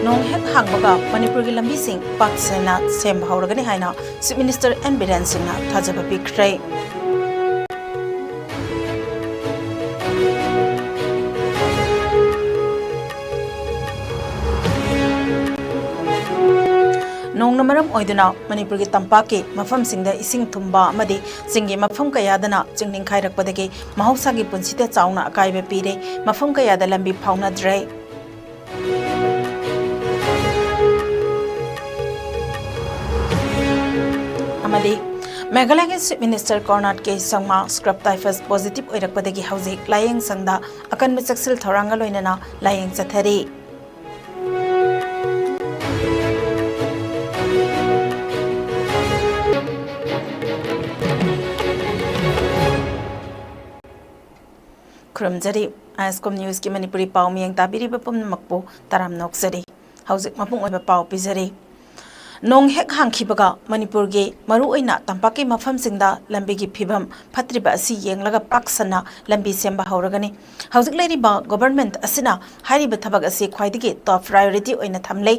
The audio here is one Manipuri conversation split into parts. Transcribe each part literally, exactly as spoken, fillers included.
ꯅꯣꯡ ꯍꯦꯛ ꯍꯥꯡꯕꯒ ꯃꯅꯤꯄꯨꯔꯒꯤ ꯂꯝꯕꯤꯁꯤꯡ ꯄꯥꯛ ꯁꯟꯅ ꯁꯦꯝꯕ ꯍꯧꯔꯒꯅꯤ ꯍꯥꯏꯅ Chief Minister N ꯕꯤꯔꯦꯟ ꯁꯤꯡꯅ ꯊꯥꯖꯕ ꯄꯤꯈ꯭ꯔꯦ꯫ ꯅꯣꯡꯅ ꯃꯔꯝ ꯑꯣꯏꯗꯨꯅ ꯃꯅꯤꯄꯨꯔꯒꯤ ꯇꯝꯄꯥꯛꯀꯤ ꯃꯐꯝꯁꯤꯡꯗ ꯏꯁꯤꯡ ꯊꯨꯝꯕ ꯑꯃꯗꯤ ꯆꯤꯡꯒꯤ ꯃꯐꯝ ꯀꯌꯥꯗꯅ ꯆꯤꯡ ꯅꯤꯡꯈꯥꯏꯔꯛꯄꯗꯒꯤ ꯃꯍꯧꯁꯥꯒꯤ ꯄꯨꯟꯁꯤꯗ ꯆꯥꯎꯅ ꯑꯀꯥꯏꯕ ꯄꯤꯔꯦ꯫ ꯃꯐꯝ ꯀꯌꯥꯗ ꯂꯝꯕꯤ ꯐꯥꯎꯅꯗ꯭ꯔꯦ꯫ ꯑꯃꯗꯤ ꯃꯦꯘꯥꯂꯌꯒꯤ Chief Minister Conrad K ꯁꯪꯃꯥ scrub typhus positive ꯑꯣꯏꯔꯛꯄꯗꯒꯤ ꯍꯧꯖꯤꯛ ꯂꯥꯌꯦꯡ ꯁꯪꯗ ꯑꯀꯟꯕ ꯆꯦꯛꯁꯤꯜ ꯊꯧꯔꯥꯡꯒ ꯂꯣꯏꯅꯅ ꯂꯥꯌꯦꯡ ꯆꯠꯊꯔꯤ꯫ ꯈꯨꯔꯨꯝꯖꯔꯤ꯫ ꯑꯥꯏ ꯑꯦꯁ ꯀꯣꯝ ꯅ꯭ꯌꯨꯁꯀꯤ ꯃꯅꯤꯄꯨꯔꯤ ꯄꯥꯎ ꯃꯤꯌꯦꯡ ꯇꯥꯕꯤꯔꯤꯕ ꯄꯨꯝꯅꯃꯛꯄꯨ ꯇꯔꯥꯝꯅ ꯑꯣꯛꯆꯔꯤ꯫ ꯍꯧꯖꯤꯛ ꯃꯄꯨꯡ ꯑꯣꯏꯕ ꯄꯥꯎ ꯄꯤꯖꯔꯤ꯫ ꯅꯣꯡ ꯍꯦꯛ ꯍꯥꯡꯈꯤꯕꯒ ꯃꯅꯤꯄꯨꯔꯒꯤ ꯃꯔꯨꯑꯣꯏꯅ ꯇꯝꯄꯥꯛꯀꯤ ꯃꯐꯝꯁꯤꯡꯗ ꯂꯝꯕꯤꯒꯤ ꯐꯤꯕꯝ ꯐꯠꯇ꯭ꯔꯤꯕ ꯑꯁꯤ ꯌꯦꯡꯂꯒ ꯄꯥꯛ ꯁꯟꯅ ꯂꯝꯕꯤ ꯁꯦꯝꯕ ꯍꯧꯔꯒꯅꯤ꯫ ꯍꯧꯖꯤꯛ ꯂꯩꯔꯤꯕ government ꯑꯁꯤꯅ ꯍꯥꯏꯔꯤꯕ ꯊꯕꯛ ꯑꯁꯤ ꯈ꯭ꯋꯥꯏꯗꯒꯤ top priority ꯑꯣꯏꯅ ꯊꯝꯂꯦ꯫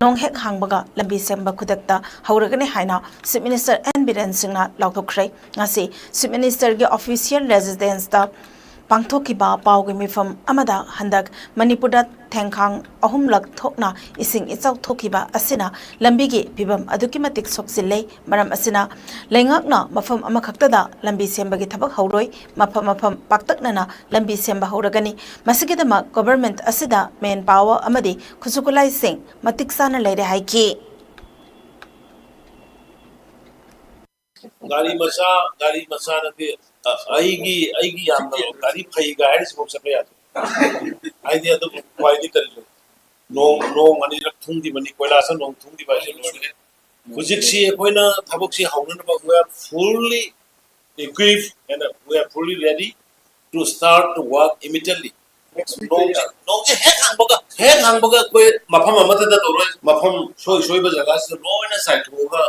ꯅꯣꯡ ꯍꯦꯛ ꯍꯥꯡꯕꯒ ꯂꯝꯕꯤ ꯁꯦꯝꯕ ꯈꯨꯗꯛꯇ ꯍꯧꯔꯒꯅꯤ ꯍꯥꯏꯅ Chief Minister N ꯕꯤꯔꯦꯟ ꯁꯤꯡꯅ ꯂꯥꯎꯊꯣꯛꯈ꯭ꯔꯦ꯫ ꯉꯁꯤ Chief Ministerꯒꯤ official residenceꯇ ꯄꯥꯡꯊꯣꯛꯈꯤꯕ ꯄꯥꯎꯒꯤ ꯃꯤꯐꯝ ꯑꯃꯗ ꯍꯟꯗꯛ ꯃꯅꯤꯄꯨꯔꯗ ꯊꯦꯡꯈꯥꯡ ꯑꯍꯨꯝꯂꯛ ꯊꯣꯛꯅ ꯏꯁꯤꯡ ꯏꯆꯥꯎ ꯊꯣꯛꯈꯤꯕ ꯑꯁꯤꯅ ꯂꯝꯕꯤꯒꯤ ꯐꯤꯕꯝ ꯑꯗꯨꯛꯀꯤ ꯃꯇꯤꯛ ꯁꯣꯛꯆꯤꯜꯂꯦ꯫ ꯃꯔꯝ ꯑꯁꯤꯅ ꯂꯩꯉꯥꯛꯅ ꯃꯐꯝ ꯑꯃꯈꯛꯇꯗ ꯂꯝꯕꯤ ꯁꯦꯝꯕꯒꯤ ꯊꯕꯛ ꯍꯧꯔꯣꯏ, ꯃꯐꯝ ꯃꯐꯝ ꯄꯥꯛꯇꯛꯅꯅ ꯂꯝꯕꯤ ꯁꯦꯝꯕ ꯍꯧꯔꯒꯅꯤ꯫ ꯃꯁꯤꯒꯤꯗꯃꯛ government ꯑꯁꯤꯗ manpower ꯑꯃꯗꯤ ꯈꯨꯠꯁꯨ ꯈꯨꯠꯂꯥꯏꯁꯤꯡ ꯃꯇꯤꯛ ꯆꯥꯅ ꯂꯩꯔꯦ ꯍꯥꯏꯈꯤ꯫ ꯒꯥꯔꯤ ꯃꯆꯥ, ꯒꯥꯔꯤ ꯃꯆꯥ ꯅꯠꯇꯦ, ꯑ, ꯑꯩꯒꯤ, ꯑꯩꯒꯤ ꯌꯥꯝꯅ ꯒꯥꯔꯤ ꯐꯩꯒ ꯍꯥꯏꯔꯤꯁꯤꯐꯥꯎ ꯆꯠꯄ ꯌꯥꯗꯦ꯫ ꯍꯥꯏꯗꯤ ꯑꯗꯨꯝ ꯈ꯭ꯋꯥꯏꯗꯒꯤ ꯀꯔꯤꯅꯣ, ꯅꯣꯡ, ꯅꯣꯡ ꯑꯅꯤꯔꯛ ꯊꯨꯝꯈꯤꯕꯅꯤ, ꯀꯣꯏꯂꯥꯁꯅ ꯅꯣꯡ ꯊꯨꯝꯈꯤꯕ ꯍꯥꯏꯁꯦ ꯂꯣꯏꯔꯦ꯫ ꯍꯧꯖꯤꯛꯁꯤ ꯑꯩꯈꯣꯏꯅ ꯊꯕꯛꯁꯤ ꯍꯧꯅꯅꯕ we are fully equipped and we are fully ready to start the work immediately. ꯅꯣꯡꯁꯦ, ꯅꯣꯡꯁꯦ ꯍꯦꯛ ꯍꯥꯡꯕꯒ, ꯍꯦꯛ ꯍꯥꯡꯕꯒ ꯑꯩꯈꯣꯏ ꯃꯐꯝ ꯑꯃꯠꯇꯗ ꯇꯧꯔꯣꯏ, ꯃꯐꯝ ꯁꯣꯏ ꯁꯣꯏꯕ ꯖꯒꯥꯁꯤꯗ ꯂꯣꯏꯅ ꯆꯥꯏꯊꯣꯛꯑꯒ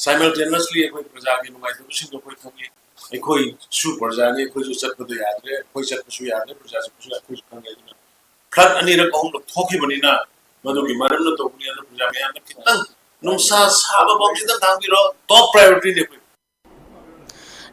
simultaneously ꯑꯩꯈꯣꯏ ꯄ꯭ꯔꯖꯥꯒꯤ ꯅꯨꯡꯉꯥꯏꯇꯕꯁꯤꯡꯗꯣ ꯑꯩꯈꯣꯏ ꯈꯪꯉꯤ꯫ ꯑꯩꯈꯣꯏꯁꯨ ꯄ꯭ꯔꯖꯥꯅꯤ, ꯑꯩꯈꯣꯏꯁꯨ ꯆꯠꯄꯗꯣ ꯌꯥꯗ꯭ꯔꯦ, ꯑꯩꯈꯣꯏ ꯆꯠꯄꯁꯨ ꯌꯥꯗ꯭ꯔꯦ, ꯄ꯭ꯔꯖꯥ ꯆꯠꯄꯁꯨ ꯌꯥꯗ꯭ꯔꯦ, ꯑꯩꯈꯣꯏꯁꯨ ꯈꯪꯉꯦ꯫ ꯑꯗꯨꯅ flood ꯑꯅꯤꯔꯛ ꯑꯍꯨꯝꯂꯛ ꯊꯣꯛꯈꯤꯕꯅꯤꯅ ꯃꯗꯨꯒꯤ ꯃꯔꯝꯅ ꯇꯧꯕꯅꯤ꯫ ꯑꯗꯨ ꯄ꯭ꯔꯖꯥ ꯃꯌꯥꯝꯅ ꯈꯤꯇꯪ ꯅꯨꯡꯁꯥ ꯁꯥꯕ ꯐꯥꯎ ꯈꯤꯇꯪ ꯈꯥꯡꯕꯤꯔꯣ, ꯇꯣꯞ ꯄ꯭ꯔꯥꯏꯌꯣꯔꯤꯇꯤꯅꯤ ꯑꯩꯈꯣꯏ꯫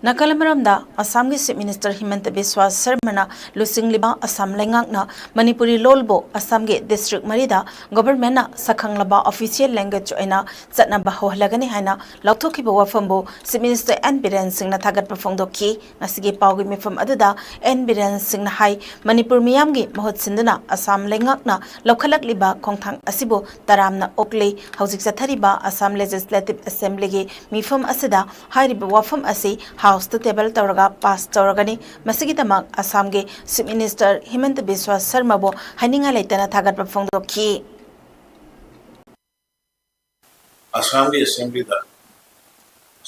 ꯅꯥꯀꯜ ꯑꯃꯔꯣꯝꯗ ꯑꯁꯥꯝꯒꯤ ꯆꯤꯐ ꯃꯤꯅꯤꯁꯇꯔ ꯍꯤꯃꯟꯇ ꯕꯤꯁ꯭ꯋꯥ ꯁꯔꯃꯅ ꯂꯨꯆꯤꯡꯂꯤꯕ ꯑꯁꯥꯝ ꯂꯩꯉꯥꯛꯅ ꯃꯅꯤꯄꯨꯔꯤ ꯂꯣꯜꯕꯨ ꯑꯁꯥꯝꯒꯤ ꯗꯤꯁꯇ꯭ꯔꯤꯛ ꯃꯔꯤꯗ ꯒꯣꯚꯔꯟꯃꯦꯟꯠꯅ ꯁꯛꯈꯪꯂꯕ ꯑꯣꯐꯤꯁꯤꯌꯦꯜ ꯂꯦꯡꯒ꯭ꯋꯦꯖ ꯑꯣꯏꯅ ꯆꯠꯅꯕ ꯍꯧꯍꯜꯂꯒꯅꯤ ꯍꯥꯏꯅ ꯂꯥꯎꯊꯣꯛꯈꯤꯕ ꯋꯥꯐꯝꯕꯨ ꯆꯤꯐ ꯃꯤꯅꯤꯁꯇꯔ ꯑꯦꯟ ꯕꯤꯔꯦꯟ ꯁꯤꯡꯅ ꯊꯥꯒꯠꯄ ꯐꯣꯡꯗꯣꯛꯈꯤ꯫ ꯉꯁꯤꯒꯤ ꯄꯥꯎꯒꯤ ꯃꯤꯐꯝ ꯑꯗꯨꯗ ꯑꯦꯟ ꯕꯤꯔꯦꯟ ꯁꯤꯡꯅ ꯍꯥꯏ, ꯃꯅꯤꯄꯨꯔ ꯃꯤꯌꯥꯝꯒꯤ ꯃꯍꯨꯠ ꯁꯤꯟꯗꯨꯅ ꯑꯁꯥꯝ ꯂꯩꯉꯥꯛꯅ ꯂꯧꯈꯠꯂꯛꯂꯤꯕ ꯈꯣꯡꯊꯥꯡ ꯑꯁꯤꯕꯨ ꯇꯔꯥꯝꯅ ꯑꯣꯛꯂꯤ꯫ ꯍꯧꯖꯤꯛ ꯆꯠꯊꯔꯤꯕ ꯑꯁꯥꯝ ꯂꯦꯖꯤꯁꯂꯦꯇꯤꯚ ꯑꯦꯁꯦꯝꯕ꯭ꯂꯤꯒꯤ ꯃꯤꯐꯝ ꯑꯁꯤꯗ ꯍꯥꯏꯔꯤꯕ ꯋꯥꯐꯝ ꯑꯁꯤ ꯍꯥꯎꯁꯇ ꯇꯦꯕꯜ ꯇꯧꯔꯒ ꯄꯥꯁ ꯇꯧꯔꯒꯅꯤ꯫ ꯃꯁꯤꯒꯤꯗꯃꯛ ꯑꯁꯥꯝꯒꯤ ꯆꯤꯐ ꯃꯤꯅꯤꯁꯇꯔ ꯍꯤꯃꯟꯇ ꯕꯤꯁ꯭ꯋꯥ ꯁꯔꯃꯕꯨ ꯍꯥꯏꯅꯤꯡꯉꯥꯏ ꯂꯩꯇꯅ ꯊꯥꯒꯠꯄ ꯐꯣꯡꯗꯣꯛꯈꯤ꯫ ꯑꯁꯥꯝꯒꯤ ꯑꯦꯁꯦꯝꯕ꯭ꯂꯤꯗ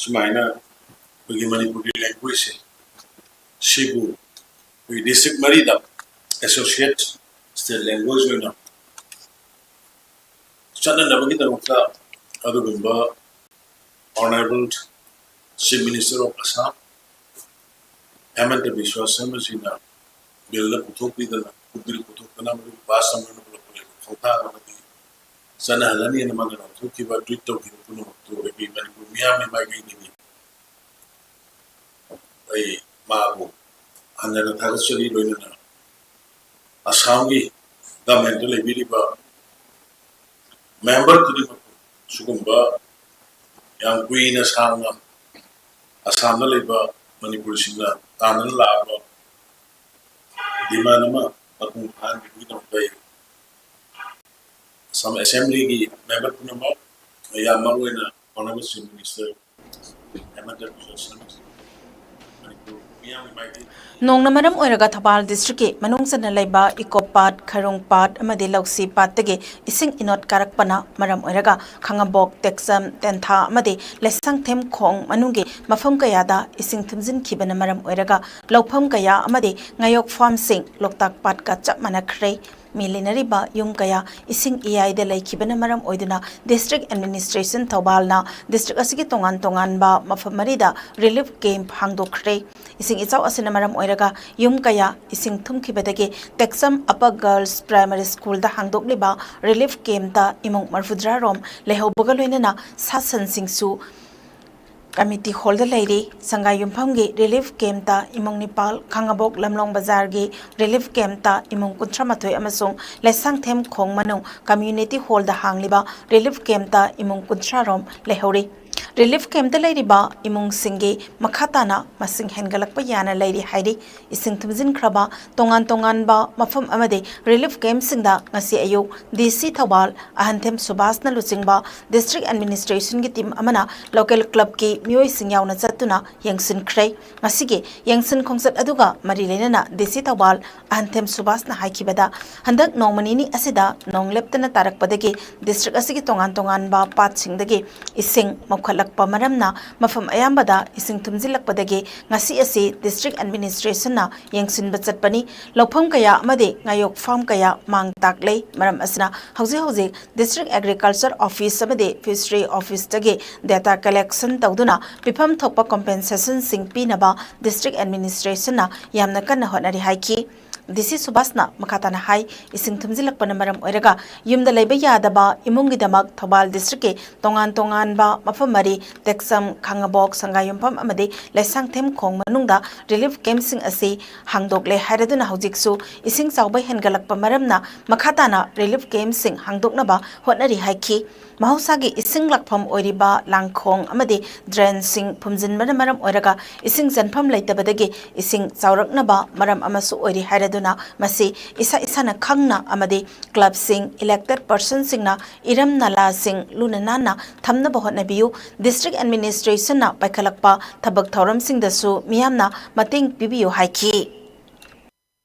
ꯁꯨꯃꯥꯏꯅ ꯑꯩꯈꯣꯏꯒꯤ ꯃꯅꯤꯄꯨꯔꯤ ꯂꯦꯡꯒ꯭ꯋꯦꯖꯁꯦ, ꯁꯤꯕꯨ ꯑꯩꯈꯣꯏ ꯗꯤꯁꯇ꯭ꯔꯤꯛ ꯃꯔꯤꯗ ꯑꯦꯁꯣꯁꯤꯌꯦꯠ ꯁ꯭ꯇꯦꯠ ꯂꯦꯡꯒ꯭ꯋꯦꯖ ꯑꯣꯏꯅ ꯆꯠꯅꯅꯕꯒꯤꯗꯃꯛꯇ ꯑꯗꯨꯒꯨꯝꯕ Honourable Chief Minister of Assam Himanta Biswa ꯁꯔꯃꯁꯤꯅ ꯕꯤꯜꯗ ꯄꯨꯊꯣꯛꯄꯤꯗꯅ, ꯕꯤꯜ ꯄꯨꯊꯣꯛꯇꯅ ꯃꯗꯨ ꯄꯥꯁ ꯇꯧꯅꯅꯕ ꯂꯧꯈꯠꯂꯤꯕ ꯈꯣꯡꯊꯥꯡ ꯑꯃꯗꯤ ꯆꯠꯅꯍꯜꯂꯅꯤꯅ ꯃꯥꯅ ꯂꯥꯎꯊꯣꯛꯈꯤꯕ, ꯇ꯭ꯋꯤꯠ ꯇꯧꯈꯤꯕ ꯄꯨꯝꯅꯃꯛꯇꯨ ꯑꯩꯈꯣꯏ ꯃꯅꯤꯄꯨꯔ ꯃꯤꯌꯥꯝꯒꯤ ꯃꯥꯏꯀꯩꯗꯒꯤ ꯑꯩ ꯃꯥꯕꯨ ꯍꯟꯅ ꯍꯟꯅ ꯊꯥꯒꯠꯆꯔꯤ꯫ ꯂꯣꯏꯅꯅ ꯑꯁꯥꯝꯒꯤ ꯒꯃꯦꯟꯗ ꯂꯩꯕꯤꯔꯤꯕ ꯃꯦꯝꯕꯔ ꯈꯨꯗꯤꯡꯃꯛ ꯁꯤꯒꯨꯝꯕ ꯌꯥꯝ ꯀꯨꯏꯅ ꯁꯥꯡꯅ ꯑꯁꯥꯝꯗ ꯂꯩꯕ ꯃꯅꯤꯄꯨꯔꯤꯁꯤꯡꯅ ꯇꯥꯟꯅꯅ ꯂꯥꯛꯑꯕ ꯗꯤꯃꯥꯟ ꯑꯃ ꯃꯄꯨꯡ ꯐꯥꯍꯟꯕꯤꯕꯒꯤꯗꯃꯛꯇ ꯑꯩ ꯑꯁꯥꯝ ꯑꯦꯁꯦꯝꯕ꯭ꯂꯤꯒꯤ ꯃꯦꯝꯕꯔ ꯄꯨꯝꯅꯃꯛ, ꯌꯥꯝ ꯃꯔꯨꯑꯣꯏꯅ Honourable Chief Minister ꯍꯦꯃꯟꯇ Visva ꯁꯔꯃꯁꯤ Manipur ꯃꯤꯌꯥꯝꯒꯤ ꯃꯥꯏꯀꯩꯗꯒꯤ ꯅꯣꯡꯅ ꯃꯔꯝ ꯑꯣꯏꯔꯒ ꯊꯧꯕꯥꯜ ꯗꯤꯁꯇ꯭ꯔꯤꯛꯀꯤ ꯃꯅꯨꯡ ꯆꯟꯅ ꯂꯩꯕ ꯏꯀꯣ ꯄꯥꯠ, ꯈꯔꯨꯡ ꯄꯥꯠ ꯑꯃꯗꯤ ꯂꯧꯁꯤ ꯄꯥꯠꯇꯒꯤ ꯏꯁꯤꯡ ꯏꯅꯣꯠ ꯀꯥꯔꯛꯄꯅ ꯃꯔꯝ ꯑꯣꯏꯔꯒ ꯈꯥꯉꯕꯣꯛ, ꯇꯦꯛꯆꯝ, ꯇꯦꯟꯊꯥ ꯑꯃꯗꯤ ꯂꯩꯁꯥꯡꯊꯦꯝ ꯈꯣꯡ ꯃꯅꯨꯡꯒꯤ ꯃꯐꯝ ꯀꯌꯥꯗ ꯏꯁꯤꯡ ꯊꯨꯝꯖꯤꯟꯈꯤꯕꯅ ꯃꯔꯝ ꯑꯣꯏꯔꯒ ꯂꯧꯐꯝ ꯀꯌꯥ ꯑꯃꯗꯤ ꯉꯥꯌꯣꯛ ꯐꯥꯔꯝꯁꯤꯡ ꯂꯣꯛꯇꯥꯛ ꯄꯥꯠꯀ ꯆꯞ ꯃꯥꯟꯅꯈ꯭ꯔꯦ꯫ ꯃꯤ ꯂꯩꯅꯔꯤꯕ ꯌꯨꯝ ꯀꯌꯥ ꯏꯁꯤꯡ ꯏꯌꯥꯏꯗ ꯂꯩꯈꯤꯕꯅ ꯃꯔꯝ ꯑꯣꯏꯗꯨꯅ District Administration ꯊꯧꯕꯥꯜꯅ district ꯑꯁꯤꯒꯤ ꯇꯣꯉꯥꯟ ꯇꯣꯉꯥꯟꯕ ꯃꯐꯝ ꯃꯔꯤꯗ relief camp ꯍꯥꯡꯗꯣꯛꯈ꯭ꯔꯦ꯫ ꯏꯁꯤꯡ ꯏꯆꯥꯎ ꯑꯁꯤꯅ ꯃꯔꯝ ꯑꯣꯏꯔꯒ ꯌꯨꯝ ꯀꯌꯥ ꯏꯁꯤꯡ ꯊꯨꯝꯈꯤꯕꯗꯒꯤ ꯇꯦꯛꯆꯝ Upper Girls Primary Schoolꯗ ꯍꯥꯡꯗꯣꯛꯂꯤꯕ relief campꯇ ꯏꯃꯨꯡ ꯃꯔꯐꯨꯇꯔꯥ ꯔꯣꯝ ꯂꯩꯍꯧꯕꯒ ꯂꯣꯏꯅꯅ ꯁꯥ ꯁꯟꯁꯤꯡꯁꯨ community hallꯗ ꯂꯩꯔꯤ꯫ ꯁꯪꯒꯥꯏ ꯌꯨꯝꯐꯝꯒꯤ relief campꯇ ꯏꯃꯨꯡ ꯅꯤꯄꯥꯜ, ꯈꯥꯉꯕꯣꯛ ꯂꯝꯂꯣꯡ ꯕꯖꯥꯔꯒꯤ relief campꯇ ꯏꯃꯨꯡ ꯀꯨꯟꯊ꯭ꯔꯥ ꯃꯥꯊꯣꯏ ꯑꯃꯁꯨꯡ ꯂꯩꯁꯥꯡꯊꯦꯝ ꯈꯣꯡ ꯃꯅꯨꯡ community hallꯗ ꯍꯥꯡꯂꯤꯕ relief campꯇ ꯏꯃꯨꯡ ꯀꯨꯟꯊ꯭ꯔꯥ ꯔꯣꯝ ꯂꯩꯍꯧꯔꯤ꯫ Relief campꯇ ꯂꯩꯔꯤꯕ ꯏꯃꯨꯡꯁꯤꯡꯒꯤ ꯃꯈꯥ ꯇꯥꯅ ꯃꯁꯤꯡ ꯍꯦꯟꯒꯠꯂꯛꯄ ꯌꯥꯅ ꯂꯩꯔꯤ ꯍꯥꯏꯔꯤ꯫ ꯏꯁꯤꯡ ꯊꯨꯝꯖꯤꯟꯈ꯭ꯔꯕ ꯇꯣꯉꯥꯟ ꯇꯣꯉꯥꯟꯕ ꯃꯐꯝ ꯑꯃꯗꯤ relief campꯁꯤꯡꯗ ꯉꯁꯤ ꯑꯌꯨꯛ DC ꯊꯧꯕꯥꯜ ꯑꯍꯟꯊꯦꯝ ꯁꯨꯕꯥꯁꯅ ꯂꯨꯆꯤꯡꯕ District Administrationꯒꯤ team ꯑꯃꯅ local clubꯀꯤ ꯃꯤꯑꯣꯏꯁꯤꯡ ꯌꯥꯎꯅ ꯆꯠꯇꯨꯅ ꯌꯦꯡꯁꯤꯟꯈ꯭ꯔꯦ꯫ ꯉꯁꯤꯒꯤ ꯌꯦꯡꯁꯤꯟ ꯈꯣꯡꯆꯠ ꯑꯗꯨꯒ ꯃꯔꯤ ꯂꯩꯅꯅ DC ꯊꯧꯕꯥꯜ ꯑꯍꯟꯊꯦꯝ ꯁꯨꯕꯥꯁꯅ ꯍꯥꯏꯈꯤꯕꯗ, ꯍꯟꯗꯛ ꯅꯣꯡꯃ ꯅꯤꯅꯤ ꯑꯁꯤꯗ ꯅꯣꯡ ꯂꯦꯞꯇꯅ ꯇꯥꯔꯛꯄꯗꯒꯤ district ꯑꯁꯤꯒꯤ ꯇꯣꯉꯥꯟ ꯇꯣꯉꯥꯟꯕ ꯄꯥꯠꯁꯤꯡꯗꯒꯤ ꯏꯁꯤꯡ ꯃꯧꯈꯠꯂꯛꯄ ꯃꯔꯝꯅ ꯃꯐꯝ ꯑꯌꯥꯝꯕꯗ ꯏꯁꯤꯡ ꯊꯨꯝꯖꯤꯜꯂꯛꯄꯗꯒꯤ ꯉꯁꯤ ꯑꯁꯤ District Administrationꯅ ꯌꯦꯡꯁꯤꯟꯕ ꯆꯠꯄꯅꯤ꯫ ꯂꯧꯐꯝ ꯀꯌꯥ ꯑꯃꯗꯤ ꯉꯥꯌꯣꯛ farm ꯀꯌꯥ ꯃꯥꯡ ꯇꯥꯛꯂꯦ꯫ ꯃꯔꯝ ꯑꯁꯤꯅ ꯍꯧꯖꯤꯛ ꯍꯧꯖꯤꯛ District Agriculture Office ꯑꯃꯗꯤ Fishery Officeꯇꯒꯤ data collection ꯇꯧꯗꯨꯅ ꯄꯤꯐꯝ ꯊꯣꯛꯄ compensationꯁꯤꯡ ꯄꯤꯅꯕ District Administrationꯅ ꯌꯥꯝꯅ ꯀꯟꯅ ꯍꯣꯠꯅꯔꯤ ꯍꯥꯏꯈꯤ꯫ DC ꯁꯨꯕꯥꯁꯅ ꯃꯈꯥ ꯇꯥꯅ ꯍꯥꯏ, ꯏꯁꯤꯡ ꯊꯨꯝꯖꯤꯜꯂꯛꯄꯅ ꯃꯔꯝ ꯑꯣꯏꯔꯒ ꯌꯨꯝꯗ ꯂꯩꯕ ꯌꯥꯗꯕ ꯏꯃꯨꯡꯒꯤꯗꯃꯛ ꯊꯧꯕꯥꯜ districtꯀꯤ ꯇꯣꯉꯥꯟ ꯇꯣꯉꯥꯟꯕ ꯃꯐꯝ ꯃꯔꯤ, ꯇꯦꯛꯆꯝ, ꯈꯥꯉꯕꯣꯛ, ꯁꯪꯒꯥꯏꯌꯨꯝꯐꯝ ꯑꯃꯗꯤ ꯂꯩꯁꯥꯡꯊꯦꯝ ꯈꯣꯡ ꯃꯅꯨꯡꯗ relief campꯁꯤꯡ ꯑꯁꯤ ꯍꯥꯡꯗꯣꯛꯂꯦ ꯍꯥꯏꯔꯗꯨꯅ ꯍꯧꯖꯤꯛꯁꯨ ꯏꯁꯤꯡ ꯆꯥꯎꯕ ꯍꯦꯟꯒꯠꯂꯛꯄ ꯃꯔꯝꯅ ꯃꯈꯥ ꯇꯥꯅ relief campꯁꯤꯡ ꯍꯥꯡꯗꯣꯛꯅꯕ ꯍꯣꯠꯅꯔꯤ ꯍꯥꯏꯈꯤ꯫ ꯃꯍꯧꯁꯥꯒꯤ ꯏꯁꯤꯡ ꯂꯥꯛꯐꯝ ꯑꯣꯏꯔꯤꯕ ꯂꯥꯡꯈꯣꯡ ꯑꯃꯗꯤ drainꯁꯤꯡ ꯐꯨꯝꯖꯤꯟꯕꯅ ꯃꯔꯝ ꯑꯣꯏꯔꯒ ꯏꯁꯤꯡ ꯆꯦꯟꯐꯝ ꯂꯩꯇꯕꯗꯒꯤ ꯏꯁꯤꯡ ꯆꯥꯎꯔꯛꯅꯕ ꯃꯔꯝ ꯑꯃꯁꯨ ꯑꯣꯏꯔꯤ ꯍꯥꯏꯔꯗꯨꯅ ꯃꯁꯤ ꯏꯁꯥ ꯏꯁꯥꯅ ꯈꯪꯅ ꯑꯃꯗꯤ clubꯁꯤꯡ, elected personꯁꯤꯡꯅ ꯏꯔꯝ ꯅꯂꯥꯁꯤꯡ ꯂꯨꯅ ꯅꯥꯟꯅ ꯊꯝꯅꯕ ꯍꯣꯠꯅꯕꯤꯌꯨ꯫ District Administrationꯅ ꯄꯥꯏꯈꯠꯂꯛꯄ ꯊꯕꯛ ꯊꯧꯔꯝꯁꯤꯡꯗꯁꯨ ꯃꯤꯌꯥꯝꯅ ꯃꯇꯦꯡ ꯄꯤꯕꯤꯌꯨ ꯍꯥꯏꯈꯤ꯫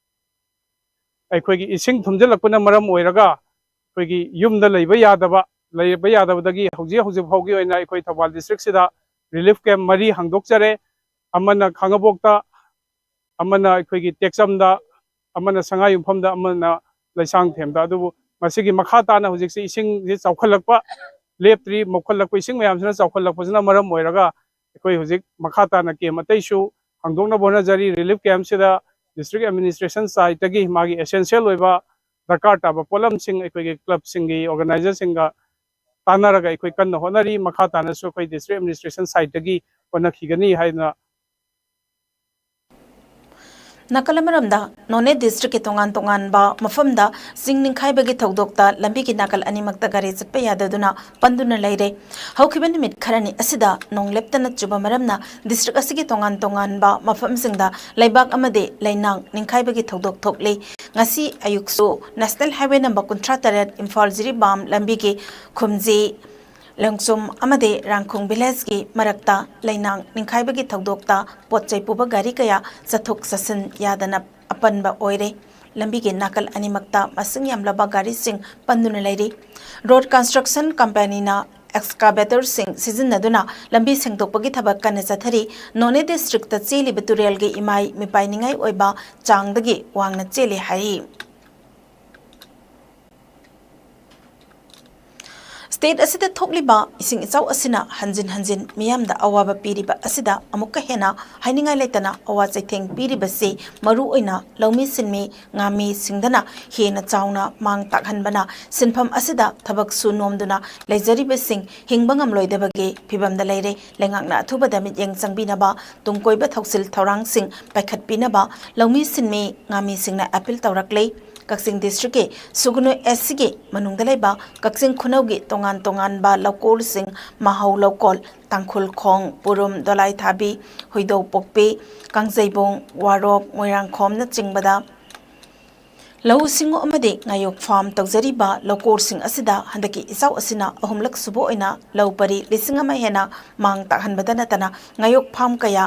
ꯑꯩꯈꯣꯏꯒꯤ ꯏꯁꯤꯡ ꯊꯨꯝꯖꯤꯜꯂꯛꯄꯅ ꯃꯔꯝ ꯑꯣꯏꯔꯒ ꯑꯩꯈꯣꯏꯒꯤ ꯌꯨꯝꯗ ꯂꯩꯕ ꯌꯥꯗꯕ, ꯂꯩꯕ ꯌꯥꯗꯕꯗꯒꯤ ꯍꯧꯖꯤꯛ ꯍꯧꯖꯤꯛ ꯐꯥꯎꯒꯤ ꯑꯣꯏꯅ ꯑꯩꯈꯣꯏ ꯊꯧꯕꯥꯜ districtꯁꯤꯗ relief camp ꯃꯔꯤ ꯍꯥꯡꯗꯣꯛꯆꯔꯦ꯫ ꯑꯃꯅ ꯈꯥꯉꯕꯣꯛꯇ, ꯑꯃꯅ ꯑꯩꯈꯣꯏꯒꯤ ꯇꯦꯛꯆꯝꯗ, ꯑꯃꯅ ꯁꯉꯥꯏꯌꯨꯝꯐꯝꯗ, ꯑꯃꯅ ꯂꯩꯁꯥꯡꯊꯦꯝꯗ꯫ ꯑꯗꯨꯕꯨ ꯃꯁꯤꯒꯤ ꯃꯈꯥ ꯇꯥꯅ ꯍꯧꯖꯤꯛꯁꯤ ꯏꯁꯤꯡꯁꯤ ꯆꯥꯎꯈꯠꯂꯛꯄ ꯂꯦꯞꯇ꯭ꯔꯤ, ꯃꯣꯠꯈꯠꯂꯛꯄ, ꯏꯁꯤꯡ ꯃꯌꯥꯝꯁꯤꯅ ꯆꯥꯎꯈꯠꯂꯛꯄꯁꯤꯅ ꯃꯔꯝ ꯑꯣꯏꯔꯒ ꯑꯩꯈꯣꯏ ꯍꯧꯖꯤꯛ ꯃꯈꯥ ꯇꯥꯅ ꯀꯦꯝ ꯑꯇꯩꯁꯨ ꯍꯥꯡꯗꯣꯛꯅꯕ ꯍꯣꯠꯅꯖꯔꯤ꯫ ꯔꯤꯂꯤꯐ ꯀꯦꯝꯁꯤꯗ ꯗꯤꯁꯇ꯭ꯔꯤꯛ ꯑꯦꯗꯃꯤꯅꯤꯁꯇ꯭ꯔꯦꯁꯟ ꯁꯥꯏꯠꯇꯒꯤ ꯃꯥꯒꯤ ꯑꯦꯁꯦꯟꯁꯤꯌꯦꯜ ꯑꯣꯏꯕ ꯗꯔꯀꯥꯔ ꯇꯥꯕ ꯄꯣꯠꯂꯝꯁꯤꯡ ꯑꯩꯈꯣꯏꯒꯤ ꯀ꯭ꯂꯕꯁꯤꯡꯒꯤ ꯑꯣꯔꯒꯅꯥꯏꯖꯔꯁꯤꯡꯒ ꯇꯥꯟꯅꯔꯒ ꯑꯩꯈꯣꯏ ꯀꯟꯅ ꯍꯣꯠꯅꯔꯤ꯫ ꯃꯈꯥ ꯇꯥꯅꯁꯨ ꯑꯩꯈꯣꯏ ꯗꯤꯁꯇ꯭ꯔꯤꯛ ꯑꯦꯗꯃꯤꯅꯤꯁꯇ꯭ꯔꯦꯁꯟ ꯁꯥꯏꯠꯇꯒꯤ ꯍꯣꯠꯅꯈꯤꯒꯅꯤ ꯍꯥꯏꯅ ꯅꯥꯀꯜ ꯑꯃꯔꯣꯝꯗ ꯅꯣꯅꯦ ꯗꯤꯁꯇ꯭ꯔꯤꯛꯀꯤ ꯇꯣꯉꯥꯟ ꯇꯣꯉꯥꯟꯕ ꯃꯐꯝꯗ ꯆꯤꯡ ꯅꯤꯡꯈꯥꯏꯕꯒꯤ ꯊꯧꯗꯣꯛꯇ ꯂꯝꯕꯤꯒꯤ ꯅꯥꯀꯜ ꯑꯅꯤꯃꯛꯇ ꯒꯥꯔꯤ ꯆꯠꯄ ꯌꯥꯗꯗꯨꯅ ꯄꯟꯗꯨꯅ ꯂꯩꯔꯦ꯫ ꯍꯧꯈꯤꯕ ꯅꯨꯃꯤꯠ ꯈꯔꯅꯤ ꯑꯁꯤꯗ ꯅꯣꯡ ꯂꯦꯞꯇꯅ ꯆꯨꯕ ꯃꯔꯝꯅ ꯗꯤꯁꯇ꯭ꯔꯤꯛ ꯑꯁꯤꯒꯤ ꯇꯣꯉꯥꯟ ꯇꯣꯉꯥꯟꯕ ꯃꯐꯝꯁꯤꯡꯗ ꯂꯩꯕꯥꯛ ꯑꯃꯗꯤ ꯂꯩꯅꯥꯡ ꯅꯤꯡꯈꯥꯏꯕꯒꯤ ꯊꯧꯗꯣꯛ ꯊꯣꯛꯂꯤ꯫ ꯉꯁꯤ ꯑꯌꯨꯛꯁꯨ ꯅꯦꯁꯅꯦꯜ ꯍꯥꯏꯋꯦ ꯅꯝꯕꯔ ꯀꯨꯟꯊ꯭ꯔꯥ ꯇꯔꯦꯠ ꯏꯝꯐꯥꯜ ꯖꯤꯔꯤꯕꯥꯝ ꯂꯝꯕꯤꯒꯤ ꯈꯨꯝꯖꯤ ꯂꯦꯡꯁꯨꯝ ꯑꯃꯗꯤ ꯔꯥꯡꯈꯣꯡ ꯚꯤꯂꯦꯖꯀꯤ ꯃꯔꯛꯇ ꯂꯩꯅꯥꯡ ꯅꯤꯡꯈꯥꯏꯕꯒꯤ ꯊꯧꯗꯣꯛꯇ ꯄꯣꯠ ꯆꯩ ꯄꯨꯕ ꯒꯥꯔꯤ ꯀꯌꯥ ꯆꯠꯊꯣꯛ ꯆꯠꯁꯤꯟ ꯌꯥꯗꯅ ꯑꯄꯟꯕ ꯑꯣꯏꯔꯦ꯫ ꯂꯝꯕꯤꯒꯤ ꯅꯥꯀꯜ ꯑꯅꯤꯃꯛꯇ ꯃꯁꯤꯡ ꯌꯥꯝꯂꯕ ꯒꯥꯔꯤꯁꯤꯡ ꯄꯟꯗꯨꯅ ꯂꯩꯔꯤ꯫ ꯔꯣꯗ ꯀꯟꯁꯇ꯭ꯔꯛꯁꯟ ꯀꯝꯄꯦꯅꯤꯅ ꯑꯦꯛꯁꯀꯥꯚꯦꯇꯔꯁꯤꯡ ꯁꯤꯖꯤꯟꯅꯗꯨꯅ ꯂꯝꯕꯤ ꯁꯦꯡꯗꯣꯛꯄꯒꯤ ꯊꯕꯛ ꯀꯟꯅ ꯆꯠꯊꯔꯤ꯫ ꯅꯣꯅꯦ ꯗꯤꯁꯇ꯭ꯔꯤꯛꯇ ꯆꯦꯜꯂꯤꯕ ꯇꯨꯔꯦꯜꯒꯤ ꯏꯃꯥꯏ ꯃꯤꯄꯥꯏꯅꯤꯡꯉꯥꯏ ꯑꯣꯏꯕ ꯆꯥꯡꯗꯒꯤ ꯋꯥꯡꯅ ꯆꯦꯜꯂꯤ ꯍꯥꯏꯔꯤ꯫ ꯁ꯭ꯇꯦꯠ ꯑꯁꯤꯗ ꯊꯣꯛꯂꯤꯕ ꯏꯁꯤꯡ ꯏꯆꯥꯎ ꯑꯁꯤꯅ ꯍꯟꯖꯤꯟ ꯍꯟꯖꯤꯟ ꯃꯤꯌꯥꯝꯗ ꯑꯋꯥꯕ ꯄꯤꯔꯤꯕ ꯑꯁꯤꯗ ꯑꯃꯨꯛꯀ ꯍꯦꯟꯅ ꯍꯥꯏꯅꯤꯡꯉꯥꯏ ꯂꯩꯇꯅ ꯑꯋꯥ ꯆꯩꯊꯦꯡ ꯄꯤꯔꯤꯕꯁꯤ ꯃꯔꯨꯑꯣꯏꯅ ꯂꯧꯃꯤ ꯁꯤꯟꯃꯤ ꯉꯥꯃꯤꯁꯤꯡꯗꯅ ꯍꯦꯟꯅ ꯆꯥꯎꯅ ꯃꯥꯡ ꯇꯥꯛꯍꯟꯕꯅ ꯁꯤꯟꯐꯝ ꯑꯁꯤꯗ ꯊꯕꯛ ꯁꯨ ꯅꯣꯝꯗꯨꯅ ꯂꯩꯖꯔꯤꯕꯁꯤꯡ ꯍꯤꯡꯕ ꯉꯝꯂꯣꯏꯗꯕꯒꯤ ꯐꯤꯚꯝꯗ ꯂꯩꯔꯦ꯫ ꯂꯩꯉꯥꯛꯅ ꯑꯊꯨꯕꯗ ꯃꯤꯠꯌꯦꯡ ꯆꯪꯕꯤꯅꯕ ꯇꯨꯡ ꯀꯣꯏꯕ ꯊꯧꯁꯤꯜ ꯊꯧꯔꯥꯡꯁꯤꯡ ꯄꯥꯏꯈꯠꯄꯤꯅꯕ ꯂꯧꯃꯤ ꯁꯤꯟꯃꯤ ꯉꯥꯃꯤꯁꯤꯡꯅ ꯑꯄꯤꯜ ꯇꯧꯔꯛꯂꯤ꯫ ꯀꯛꯆꯤꯡ ꯗꯤꯁꯇ꯭ꯔꯤꯛꯀꯤ ꯁꯨꯒꯅꯨ ꯑꯦꯁ ꯁꯤꯒꯤ ꯃꯅꯨꯡꯗ ꯂꯩꯕ ꯀꯛꯆꯤꯡ ꯈꯨꯅꯧꯒꯤ ꯇꯣꯉꯥꯟ ꯇꯣꯉꯥꯟꯕ ꯂꯧꯀꯣꯜꯁꯤꯡ, ꯃꯍꯧ ꯂꯧꯀꯣꯜ, ꯇꯥꯡꯈꯨꯜ ꯈꯣꯡ, ꯄꯨꯔꯨꯝ, ꯗꯣꯂꯥꯏꯊꯥꯕꯤ, ꯍꯨꯏꯗꯧꯄꯣꯛꯄꯤ, ꯀꯥꯡꯖꯩꯕꯨꯡ, ꯋꯥꯔꯣꯞ, ꯃꯣꯏꯔꯥꯡꯈꯣꯝꯅꯆꯤꯡꯕꯗ ꯂꯧꯎ ꯁꯤꯡꯎ ꯑꯃꯗꯤ ꯉꯥꯌꯣꯛ ꯐꯥꯝ ꯇꯧꯖꯔꯤꯕ ꯂꯧꯀꯣꯜꯁꯤꯡ ꯑꯁꯤꯗ ꯍꯟꯗꯛꯀꯤ ꯏꯆꯥꯎ ꯑꯁꯤꯅ ꯑꯍꯨꯝꯂꯛ ꯁꯨꯕ ꯑꯣꯏꯅ ꯂꯧ ꯄꯔꯤ ꯂꯤꯁꯤꯡ ꯑꯃ ꯍꯦꯟꯅ ꯃꯥꯡ ꯇꯥꯛꯍꯟꯕꯗ ꯅꯠꯇꯅ ꯉꯥꯌꯣꯛ ꯐꯥꯝ ꯀꯌꯥ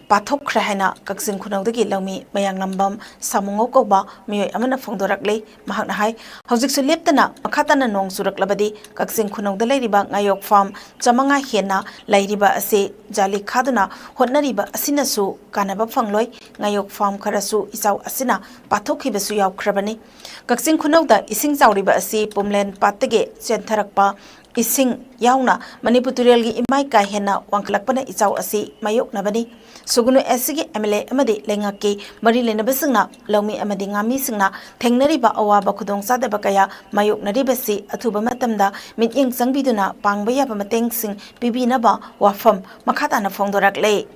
ꯄꯥꯊꯣꯛꯈ꯭ꯔꯦ ꯍꯥꯏꯅ ꯀꯛꯆꯤꯡ ꯈꯨꯅꯧꯗꯒꯤ ꯂꯧꯃꯤ ꯃꯌꯥꯡꯂꯝꯕꯝ ꯁꯥꯃꯨꯉꯧ ꯀꯧꯕ ꯃꯤꯑꯣꯏ ꯑꯃꯅ ꯐꯣꯡꯗꯣꯔꯛꯂꯤ꯫ ꯃꯍꯥꯛꯅ ꯍꯥꯏ, ꯍꯧꯖꯤꯛꯁꯨ ꯂꯦꯞꯇꯅ ꯃꯈꯥ ꯇꯥꯅ ꯅꯣꯡ ꯆꯨꯔꯛꯂꯕꯗꯤ ꯀꯛꯆꯤꯡ ꯈꯨꯅꯧꯗ ꯂꯩꯔꯤꯕ ꯉꯥꯌꯣꯛ ꯐꯥꯝ ꯆꯥꯃꯉꯥ ꯍꯦꯟꯅ ꯂꯩꯔꯤꯕ ꯑꯁꯤ ꯖꯥꯂꯤ ꯈꯥꯗꯨꯅ ꯍꯣꯠꯅꯔꯤꯕ ꯑꯁꯤꯅꯁꯨ ꯀꯥꯟꯅꯕ ꯐꯪꯂꯣꯏ꯫ ꯉꯥꯌꯣꯛ ꯐꯥꯝ ꯈꯔꯁꯨ ꯏꯆꯥꯎ ꯑꯁꯤꯅ ꯄꯥꯊꯣꯛꯈꯤꯕꯁꯨ ꯌꯥꯎꯈ꯭ꯔꯕꯅꯤ꯫ ꯀꯛꯆꯤꯡ ꯈꯨꯅꯧꯗ ꯏꯁꯤꯡ ꯆꯥꯎꯔꯤꯕ ꯑꯁꯤ ꯄꯨꯝꯂꯦꯟ ꯄꯥꯠꯇꯒꯤ ꯆꯦꯟꯊꯔꯛꯄ ꯏꯁꯤꯡ ꯌꯥꯎꯅ ꯃꯅꯤꯄꯨꯔ ꯇꯨꯔꯦꯜꯒꯤ ꯏꯃꯥꯏ ꯀꯥ ꯍꯦꯟꯅ ꯋꯥꯡꯈꯠꯂꯛꯄꯅ ꯏꯆꯥꯎ ꯑꯁꯤ ꯃꯥꯌꯣꯛꯅꯕꯅꯤ꯫ ꯁꯨꯒꯨꯅꯨ ꯑꯦꯁ ꯁꯤꯒꯤ ꯑꯦꯝ ꯑꯦꯜ ꯑꯦ ꯑꯃꯗꯤ ꯂꯩꯉꯥꯛꯀꯤ ꯃꯔꯤ ꯂꯩꯅꯕꯁꯤꯡꯅ ꯂꯧꯃꯤ ꯑꯃꯗꯤ ꯉꯥꯃꯤꯁꯤꯡꯅ ꯊꯦꯡꯅꯔꯤꯕ ꯑꯋꯥꯕ ꯈꯨꯗꯣꯡꯆꯥꯗꯕ ꯀꯌꯥ ꯃꯥꯌꯣꯛꯅꯔꯤꯕꯁꯤ ꯑꯊꯨꯕ ꯃꯇꯝꯗ ꯃꯤꯠꯌꯦꯡ ꯆꯪꯕꯤꯗꯨꯅ ꯄꯥꯡꯕ ꯌꯥꯕ ꯃꯇꯦꯡꯁꯤꯡ ꯄꯤꯕꯤꯅꯕ ꯋꯥꯐꯝ ꯃꯈꯥ ꯇꯥꯅ ꯐꯣꯡꯗꯣꯔꯛꯂꯦ꯫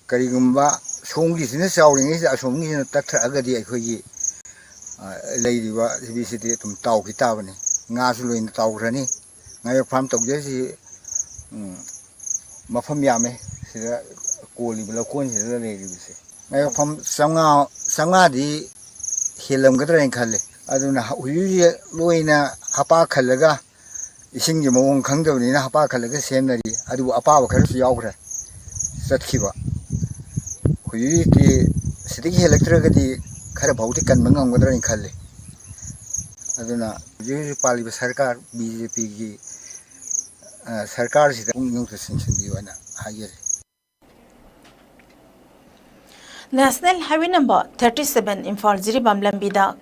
ꯀꯔꯤꯒꯨꯝꯕ ꯁꯣꯝꯒꯤꯁꯤꯅ ꯆꯥꯎꯔꯤꯉꯩꯁꯤꯗ ꯑꯁꯣꯝꯒꯤꯁꯤꯅ ꯇꯠꯊꯔꯛꯑꯒꯗꯤ ꯑꯩꯈꯣꯏꯒꯤ, ꯑ, ꯂꯩꯔꯤꯕ ꯁꯤꯕꯤꯁꯤꯗꯤ ꯑꯗꯨꯝ ꯇꯥꯎꯈꯤ ꯇꯥꯕꯅꯤ꯫ ꯉꯥꯁꯨ ꯂꯣꯏꯅ ꯇꯥꯎꯈ꯭ꯔꯅꯤ꯫ ꯉꯥꯌꯣꯛ ꯐꯥꯝ ꯇꯧꯖꯔꯤꯁꯤ, ꯎꯝ, ꯃꯐꯝ ꯌꯥꯝꯃꯦ꯫ ꯁꯤꯗ ꯀꯣꯜꯂꯤꯕ ꯂꯧꯀꯣꯟꯁꯤꯗ ꯂꯩꯔꯤꯕꯁꯦ ꯉꯥꯌꯣꯛ ꯐꯥꯝ ꯆꯥꯝꯃꯉꯥ, ꯆꯥꯝꯃꯉꯥꯗꯤ ꯍꯦꯜꯂꯝꯒꯗ꯭ꯔꯥ ꯍꯥꯏꯅ ꯈꯜꯂꯦ꯫ ꯑꯗꯨꯅ ꯍꯧꯖꯤꯛ ꯍꯧꯖꯤꯛ ꯂꯣꯏꯅ ꯍꯄꯥ ꯈꯜꯂꯒ ꯏꯁꯤꯡꯒꯤ ꯃꯑꯣꯡ ꯈꯪꯗꯕꯅꯤꯅ ꯍꯄꯥ ꯈꯜꯂꯒ ꯁꯦꯝꯅꯔꯤ꯫ ꯑꯗꯨꯕꯨ ꯑꯄꯥꯕ ꯈꯔꯁꯨ ꯌꯥꯎꯈ꯭ꯔꯦ ꯆꯠꯈꯤꯕ꯫ ꯍꯧꯖꯤꯛ ꯍꯧꯖꯤꯛꯇꯤ ꯁꯤꯗꯒꯤ ꯍꯦꯜꯂꯛꯇ꯭ꯔꯒꯗꯤ ꯈꯔ ꯐꯥꯎꯗꯤ ꯀꯟꯕ ꯉꯝꯒꯗ꯭ꯔꯥ ꯍꯥꯏꯅ ꯈꯜꯂꯤ꯫ ꯑꯗꯨꯅ ꯍꯧꯖꯤꯛ ꯍꯧꯖꯤꯛ ꯄꯥꯜꯂꯤꯕ ꯁꯔꯀꯥꯔ, ꯕꯤ ꯖꯦ ꯄꯤꯒꯤ, ꯑ, ꯁꯔꯀꯥꯔꯁꯤꯗ ꯄꯨꯛꯅꯤꯡ ꯆꯤꯡꯁꯤꯟꯕꯤꯌꯨ ꯍꯥꯏꯅ ꯍꯥꯏꯖꯔꯤ꯫ National Highway number thirty seven Imphal Jiribam ꯂꯝꯕꯤꯗ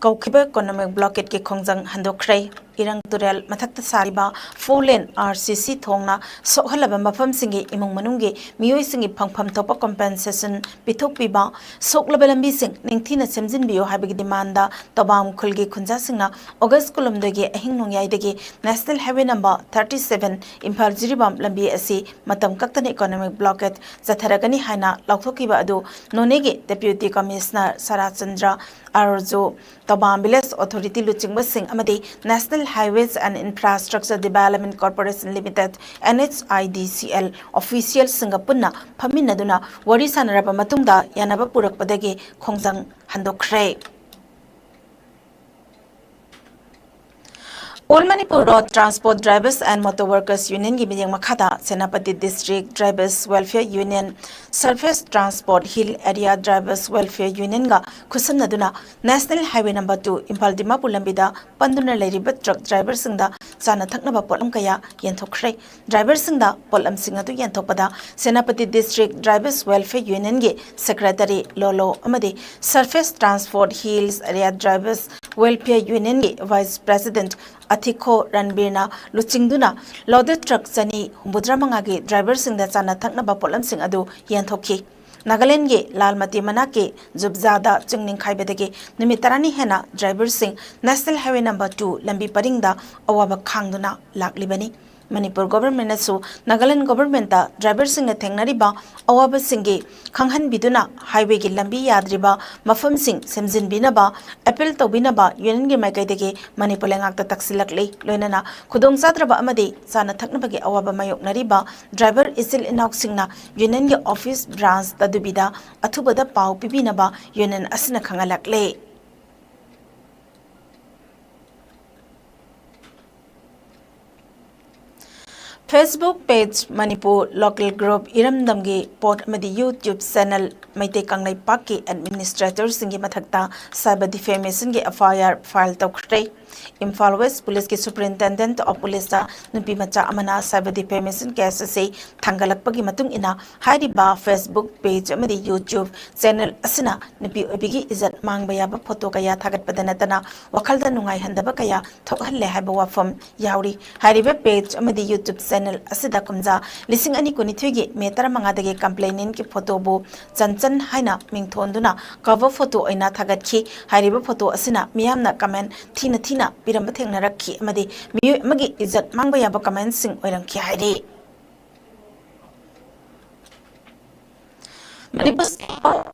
ꯀꯧꯈꯤꯕ economic blockade ꯀꯤ ꯈꯣꯡꯖꯪ ꯍꯟꯗꯣꯛꯈ꯭ꯔꯦ꯫ ꯏꯔꯪ ꯇꯨꯔꯦꯜ ꯃꯊꯛꯇ ꯁꯥꯔꯤꯕ four lane R C C ꯊꯣꯡꯅ ꯁꯣꯛꯍꯜꯂꯕ ꯃꯐꯝꯁꯤꯡꯒꯤ ꯏꯃꯨꯡ ꯃꯅꯨꯡꯒꯤ ꯃꯤꯑꯣꯏꯁꯤꯡꯒꯤ ꯐꯪꯐꯝ ꯊꯣꯛꯄ compensation ꯄꯤꯊꯣꯛꯄꯤꯕ, ꯁꯣꯛꯂꯕ ꯂꯝꯕꯤꯁꯤꯡ ꯅꯤꯡꯊꯤꯅ ꯁꯦꯝꯖꯤꯟꯕꯤꯌꯨ ꯍꯥꯏꯕꯒꯤ demand ꯇꯧꯕꯥꯝ ꯈꯨꯜꯒꯤ ꯈꯨꯟꯖꯥꯁꯤꯡꯅ August ꯀꯨꯟꯍꯨꯝꯗꯣꯏꯒꯤ ꯑꯍꯤꯡ ꯅꯣꯡꯌꯥꯏꯗꯒꯤ National Highway number thirty seven Imphal Jiribam ꯂꯝꯕꯤ ꯑꯁꯤ ꯃꯇꯝ ꯀꯛꯇꯅ economic blockade ꯆꯠꯊꯔꯒꯅꯤ ꯍꯥꯏꯅ ꯂꯥꯎꯊꯣꯛꯈꯤꯕ ꯑꯗꯨ ꯅꯣꯅꯦꯒꯤ Deputy Commissioner ꯁꯔꯥꯆꯟꯗ꯭ꯔ ꯑꯥꯔꯖꯨ, ꯇꯧꯕꯥꯝ Village Authority ꯂꯨꯆꯤꯡꯕꯁꯤꯡ ꯑꯃꯗꯤ National Highways and Infrastructure Development Corporation Limited, N H I D C L, officialꯁꯤꯡꯒ ꯄꯨꯟꯅ ꯐꯝꯃꯤꯟꯅꯗꯨꯅ ꯋꯥꯔꯤ ꯁꯥꯟꯅꯔꯕ ꯃꯇꯨꯡꯗ ꯌꯥꯅꯕ ꯄꯨꯔꯛꯄꯗꯒꯤ ꯈꯣꯡꯖꯪ ꯍꯟꯗꯣꯛꯈ꯭ꯔꯦ꯫ All Manipur Road Transport Drivers and Motor Workers Union ꯒꯤ ꯃꯤꯠꯌꯦꯡ ꯃꯈꯥꯗ Senapati District Drivers Welfare Union, Surface Transport Hill Area Drivers Welfare Union ꯒ ꯈꯨꯠꯁꯝꯅꯗꯨꯅ National Highway number two Imphal Dimapur ꯂꯝꯕꯤꯗ ꯄꯟꯗꯨꯅ ꯂꯩꯔꯤꯕ truck driver ꯁꯤꯡꯗ ꯆꯥꯅ ꯊꯛꯅꯕ ꯄꯣꯠꯂꯝ ꯀꯌꯥ ꯌꯦꯟꯊꯣꯛꯈ꯭ꯔꯦ꯫ Driver ꯁꯤꯡꯗ ꯄꯣꯠꯂꯝꯁꯤꯡ ꯑꯗꯨ ꯌꯦꯟꯊꯣꯛꯄꯗ Senapati District Drivers Welfare Union ꯒꯤ Secretary ꯂꯣꯂꯣ ꯑꯃꯗꯤ Surface Transport Hills Area Drivers Welfare Union ꯒꯤ Vice President ꯑꯊꯤꯈꯣ ꯔꯟꯕꯤꯔꯅ ꯂꯨꯆꯤꯡꯗꯨꯅ loaded truck ꯆꯅꯤ ꯍꯨꯝꯐꯨꯇꯔꯥ ꯃꯉꯥꯒꯤ driver ꯁꯤꯡꯗ ꯆꯥꯅ ꯊꯛꯅꯕ ꯄꯣꯠꯂꯝꯁꯤꯡ ꯑꯗꯨ ꯌꯦꯟꯊꯣꯛꯈꯤ꯫ ꯅꯥꯒꯥꯂꯦꯟꯗꯒꯤ ꯂꯥꯜꯃꯇꯤ ꯃꯅꯥꯛꯀꯤ ꯖꯨꯕꯖꯥꯗ ꯆꯤꯡ ꯅꯤꯡꯈꯥꯏꯕꯗꯒꯤ ꯅꯨꯃꯤꯠ ꯇꯔꯥꯅꯤ ꯍꯦꯟꯅ driver ꯁꯤꯡ National Highway number two ꯂꯝꯕꯤ ꯄꯔꯤꯡꯗ ꯑꯋꯥꯕ ꯈꯥꯡꯗꯨꯅ ꯂꯥꯛꯂꯤꯕꯅꯤ꯫ ꯃꯅꯤꯄꯨꯔ government ꯅꯁꯨ ꯅꯥꯒꯥꯂꯦꯟ government ꯇ driver ꯁꯤꯡꯅ ꯊꯦꯡꯅꯔꯤꯕ ꯑꯋꯥꯕꯁꯤꯡꯒꯤ ꯈꯪꯍꯟꯕꯤꯗꯨꯅ highway ꯒꯤ ꯂꯝꯕꯤ ꯌꯥꯗ꯭ꯔꯤꯕ ꯃꯐꯝꯁꯤꯡ ꯁꯦꯝꯖꯤꯟꯕꯤꯅꯕ appeal ꯇꯧꯕꯤꯅꯕ union ꯒꯤ ꯃꯥꯏꯀꯩꯗꯒꯤ ꯃꯅꯤꯄꯨꯔ ꯂꯩꯉꯥꯛꯇ ꯇꯛꯁꯤꯜꯂꯛꯂꯤ꯫ ꯂꯣꯏꯅꯅ ꯈꯨꯗꯣꯡꯆꯥꯗ꯭ꯔꯕ ꯑꯃꯗꯤ ꯆꯥꯅ ꯊꯛꯅꯕꯒꯤ ꯑꯋꯥꯕ ꯃꯥꯌꯣꯛꯅꯔꯤꯕ driver ꯏꯆꯤꯜ ꯏꯅꯥꯎꯁꯤꯡꯅ union ꯒꯤ office branch ꯇꯗꯨꯕꯤꯗ ꯑꯊꯨꯕꯗ ꯄꯥꯎ ꯄꯤꯕꯤꯅꯕ union ꯑꯁꯤꯅ ꯈꯪꯍꯜꯂꯛꯂꯦ꯫ Facebook page, Manipur local group, ꯏꯔꯝꯗꯝꯒꯤ ꯄꯣꯠ ꯑꯃꯗꯤ YouTube channel ꯃꯩꯇꯩ ꯀꯪꯂꯩꯄꯥꯛꯀꯤ administrator ꯁꯤꯡꯒꯤ ꯃꯊꯛꯇ cyber defamation ꯒꯤ F I R file ꯇꯧꯈ꯭ꯔꯦ꯫ ꯏꯝꯐꯥꯜ West Police ꯀꯤ Superintendent of Police ꯇ ꯅꯨꯄꯤ ꯃꯆꯥ ꯑꯃꯅ cyber defamation case ꯑꯁꯤ ꯊꯥꯡꯒꯠꯂꯛꯄꯒꯤ ꯃꯇꯨꯡ ꯏꯟꯅ ꯍꯥꯏꯔꯤꯕ Facebook page ꯑꯃꯗꯤ YouTube channel ꯑꯁꯤꯅ ꯅꯨꯄꯤ ꯑꯣꯏꯕꯤꯒꯤ ꯏꯖꯠ ꯃꯥꯡꯕ ꯌꯥꯕ photo ꯀꯌꯥ ꯊꯥꯒꯠꯄꯗ ꯅꯠꯇꯅ ꯋꯥꯈꯜꯗ ꯅꯨꯡꯉꯥꯏꯍꯟꯗꯕ ꯀꯌꯥ ꯊꯣꯛꯍꯜꯂꯦ ꯍꯥꯏꯕ ꯋꯥꯐꯝ ꯌꯥꯎꯔꯤ꯫ ꯍꯥꯏꯔꯤꯕ page ꯑꯃꯗꯤ YouTube channel ꯑꯁꯤꯗ ꯀꯨꯝꯖꯥ ꯂꯤꯁꯤꯡ ꯑꯅꯤ ꯀꯨꯟꯅꯤꯊꯣꯏꯒꯤ May ꯇꯔꯥꯃꯉꯥꯗꯒꯤ complainant ꯀꯤ photo ꯕꯨ ꯆꯟꯆꯟ ꯍꯥꯏꯅ ꯃꯤꯡꯊꯣꯟꯗꯨꯅ cover photo ꯑꯣꯏꯅ ꯊꯥꯒꯠꯈꯤ꯫ ꯍꯥꯏꯔꯤꯕ photo ꯑꯁꯤꯅ ꯃꯤꯌꯥꯝꯅ comment ꯊꯤꯅ ꯊꯤꯅ ꯄꯤꯔꯝꯕ ꯊꯦꯡꯅꯔꯛꯈꯤ ꯑꯃꯗꯤ ꯃꯤꯑꯣꯏ ꯑꯃꯒꯤ ꯏꯖꯠ ꯃꯥꯡꯕ ꯌꯥꯕ comment ꯁꯤꯡ ꯑꯣꯏꯔꯝꯈꯤ ꯍꯥꯏꯔꯤ꯫ ꯃꯅꯤꯄꯨꯔ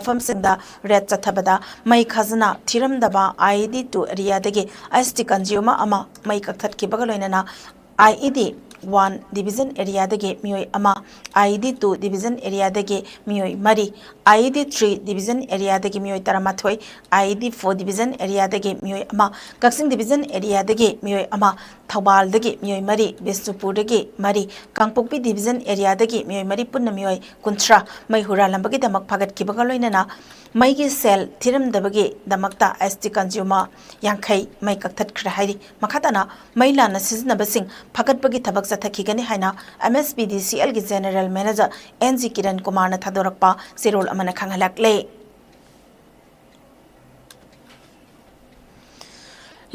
ꯃꯐꯝꯁꯤꯡꯗ raid ꯆꯠꯊꯕꯗ ꯃꯩ ꯈꯥꯖꯅꯥ ꯊꯤꯔꯝꯗꯕ I E D two area ꯗꯒꯤ S T consumer ꯑꯃ ꯃꯩ ꯀꯛꯊꯠꯈꯤꯕꯒ ꯂꯣꯏꯅꯅ I E D one division ꯑꯦꯔꯤꯌꯥꯗꯒꯤ ꯃꯤꯑꯣꯏ ꯑꯃ, I E D two division ꯑꯦꯔꯤꯌꯥꯗꯒꯤ ꯃꯤꯑꯣꯏ ꯃꯔꯤ, I E D three division ꯑꯦꯔꯤꯌꯥꯗꯒꯤ ꯃꯤꯑꯣꯏ ꯇꯔꯥꯃꯥꯊꯣꯏ, I E D four division ꯑꯦꯔꯤꯌꯥꯗꯒꯤ ꯃꯤꯑꯣꯏ ꯑꯃ, ꯀꯛꯆꯤꯡ ꯗꯤꯕꯤꯖꯟ ꯑꯦꯔꯤꯌꯥꯗꯒꯤ ꯃꯤꯑꯣꯏ ꯑꯃ, ꯊꯧꯕꯥꯜꯗꯒꯤ ꯃꯤꯑꯣꯏ ꯃꯔꯤ, ꯕꯤꯁꯅꯨꯄꯨꯔꯗꯒꯤ ꯃꯔꯤ, ꯀꯥꯡꯄꯣꯛꯄꯤ ꯗꯤꯕꯤꯖꯟ ꯑꯦꯔꯤꯌꯥꯗꯒꯤ ꯃꯤꯑꯣꯏ ꯃꯔꯤ, ꯄꯨꯟꯅ ꯃꯤꯑꯣꯏ ꯀꯨꯟꯊ꯭ꯔꯥ ꯃꯩ ꯍꯨꯔꯥꯜꯂꯝꯕꯒꯤꯗꯃꯛ ꯐꯥꯒꯠꯈꯤꯕꯒ ꯂꯣꯏꯅꯅ ꯃꯩꯒꯤ ꯁꯦꯜ ꯊꯤꯔꯝꯗꯕꯒꯤꯗꯃꯛꯇ ꯑꯦꯁ ꯇꯤ ꯀꯟꯖ꯭ꯌꯨꯃꯔ ꯌꯥꯡꯈꯩ ꯃꯩ ꯀꯛꯊꯠꯈ꯭ꯔꯦ ꯍꯥꯏꯔꯤ꯫ ꯃꯈꯥ ꯇꯥꯅ ꯃꯩ ꯂꯥꯟꯅ ꯁꯤꯖꯤꯟꯅꯕꯁꯤꯡ ꯐꯒꯠꯄꯒꯤ ꯊꯕꯛ ꯆꯠꯊꯈꯤꯒꯅꯤ ꯍꯥꯏꯅ ꯑꯦꯝ ꯑꯦꯁ ꯄꯤ ꯗꯤ ꯁꯤ ꯑꯦꯜꯒꯤ general manager N G Kiran ꯀꯨꯃꯥꯔꯅ ꯊꯥꯗꯣꯔꯛꯄ ꯆꯦꯔꯣꯜ ꯑꯃꯅ ꯈꯪꯍꯜꯂꯛꯂꯦ꯫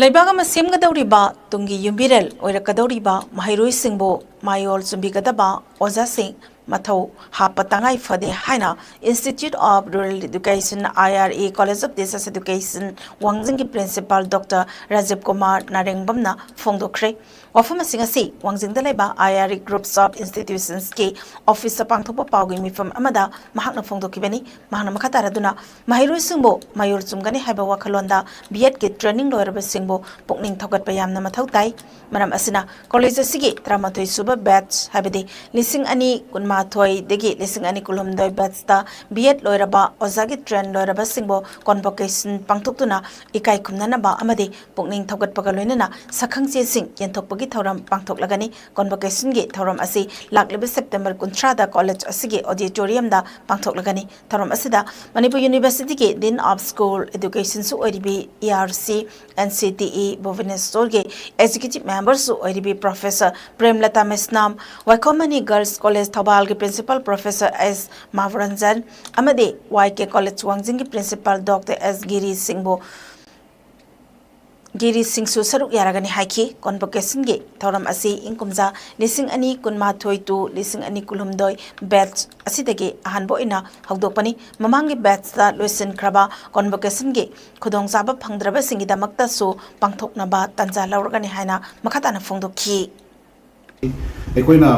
ꯂꯩꯕꯥꯛ ꯑꯃ ꯁꯦꯝꯒꯗꯧꯔꯤꯕ ꯇꯨꯡꯒꯤ ꯌꯨꯝꯕꯤꯔꯦꯜ ꯑꯣꯏꯔꯛꯀꯗꯧꯔꯤꯕ ꯃꯍꯩꯔꯣꯏꯁꯤꯡꯕꯨ ꯃꯥꯌꯣꯜ ꯆꯨꯝꯕꯤꯒꯗꯕ ꯑꯣꯖꯥꯁꯤꯡ ꯃꯊꯧ ꯍꯥꯞꯄ ꯇꯉꯥꯏ ꯐꯗꯦ ꯍꯥꯏꯅ Institute of Rural Education, I R E, College of Teachers Education, ꯋꯥꯡꯖꯤꯡꯒꯤ ꯄ꯭ꯔꯤꯟꯁꯤꯄꯥꯜ ꯗꯣꯛꯇꯔ ꯔꯥꯖꯤꯕ ꯀꯨꯃꯥꯔ ꯅꯥꯔꯦꯡꯕꯝꯅ ꯐꯣꯡꯗꯣꯛꯈ꯭ꯔꯦ꯫ ꯋꯥꯐꯝ ꯑꯁꯤ ꯉꯁꯤ ꯋꯥꯡꯖꯤꯡꯗ ꯂꯩꯕ I R E Groups of Institutionsꯀꯤ ꯑꯣꯐꯤꯁꯇ ꯄꯥꯡꯊꯣꯛꯄ ꯄꯥꯎꯒꯤ ꯃꯤꯐꯝ ꯑꯃꯗ ꯃꯍꯥꯛꯅ ꯐꯣꯡꯗꯣꯛꯈꯤꯕꯅꯤ꯫ ꯃꯍꯥꯛꯅ ꯃꯈꯥ ꯇꯥꯔꯗꯨꯅ ꯃꯍꯩꯔꯣꯏꯁꯤꯡꯕꯨ ꯃꯌꯣꯜ ꯆꯨꯝꯒꯅꯤ ꯍꯥꯏꯕ ꯋꯥꯈꯜꯂꯣꯟꯗ B.Edꯀꯤ training ꯂꯣꯏꯔꯕꯁꯤꯡꯕꯨ ꯄꯨꯛꯅꯤꯡ ꯊꯧꯒꯠꯄ ꯌꯥꯝꯅ ꯃꯊꯧ ꯇꯥꯏ꯫ ꯃꯔꯝ ꯑꯁꯤꯅ ꯀꯣꯂꯦꯖ ꯑꯁꯤꯒꯤ ꯇꯔꯥꯃꯥꯊꯣꯏ ꯁꯨꯕ batch, ꯍꯥꯏꯕꯗꯤ ꯂꯤꯁꯤꯡ ꯑꯅꯤ ꯀꯨꯟꯃꯥꯊꯣꯏꯗꯒꯤ ꯂꯤꯁꯤꯡ ꯑꯅꯤ ꯀꯨꯟꯍꯨꯝꯗꯣꯏ batchꯇ B.Ed ꯂꯣꯏꯔꯕ ꯑꯣꯖꯥꯒꯤ train ꯂꯣꯏꯔꯕꯁꯤꯡꯕꯨ convocation ꯄꯥꯡꯊꯣꯛꯇꯨꯅ ꯏꯀꯥꯏ ꯈꯨꯝꯅꯅꯕ ꯑꯃꯗꯤ ꯄꯨꯛꯅꯤꯡ ꯊꯧꯒꯠꯄꯒ ꯂꯣꯏꯅꯅ ꯁꯛꯈꯪꯆꯦꯁꯤꯡ ꯌꯦꯟꯊꯣꯛꯄꯒꯤ ꯊꯧꯔꯝ ꯄꯥꯡꯊꯣꯛꯂꯒꯅꯤ꯫ Convocationꯒꯤ ꯊꯧꯔꯝ ꯑꯁꯤ ꯂꯥꯛꯂꯤꯕ September ꯀꯨꯟꯊ꯭ꯔꯥꯗ ꯀꯣꯂꯦꯖ ꯑꯁꯤꯒꯤ auditoriumꯗ ꯄꯥꯡꯊꯣꯛꯂꯒꯅꯤ꯫ ꯊꯧꯔꯝ ꯑꯁꯤꯗ Manipur Universityꯒꯤ Dean of School Educationꯁꯨ ꯑꯣꯏꯔꯤꯕꯤ E R C, N C T E ꯚꯨꯕꯅꯦꯁ꯭ꯋꯔꯒꯤ executive memberꯁꯨ ꯑꯣꯏꯔꯤꯕꯤ Professor Premlata Meisnam, Waikhom Mani Girls College ꯊꯧꯕꯥꯜꯒꯤ Principal Professor S ꯃꯥꯚꯨꯔꯟꯖꯟ ꯑꯃꯗꯤ Y K College ꯋꯥꯡꯖꯤꯡꯒꯤ Principal Doctor S ꯒꯤꯔꯤ ꯁꯤꯡꯕꯨ, ꯒꯤꯔꯤ ꯁꯤꯡꯁꯨ ꯁꯔꯨꯛ ꯌꯥꯔꯒꯅꯤ ꯍꯥꯏꯈꯤ꯫ Convocationꯒꯤ ꯊꯧꯔꯝ ꯑꯁꯤ ꯏꯪ ꯀꯨꯝꯖꯥ ꯂꯤꯁꯤꯡ ꯑꯅꯤ ꯀꯨꯟꯃꯥꯊꯣꯏ to ꯂꯤꯁꯤꯡ ꯑꯅꯤ ꯀꯨꯟꯍꯨꯝꯗꯣꯏ batch ꯑꯁꯤꯗꯒꯤ ꯑꯍꯥꯟꯕ ꯑꯣꯏꯅ ꯍꯧꯗꯣꯛꯄꯅꯤ꯫ ꯃꯃꯥꯡꯒꯤ batchꯇ ꯂꯣꯏꯁꯤꯟꯈ꯭ꯔꯕ convocationꯒꯤ ꯈꯨꯗꯣꯡꯆꯥꯕ ꯐꯪꯗ꯭ꯔꯕꯁꯤꯡꯒꯤꯗꯃꯛꯇꯁꯨ ꯄꯥꯡꯊꯣꯛꯅꯕ ꯇꯥꯟꯖꯥ ꯂꯧꯔꯒꯅꯤ ꯍꯥꯏꯅ ꯃꯈꯥ ꯇꯥꯅ ꯐꯣꯡꯗꯣꯛꯈꯤ꯫ ꯑꯩꯈꯣꯏꯅ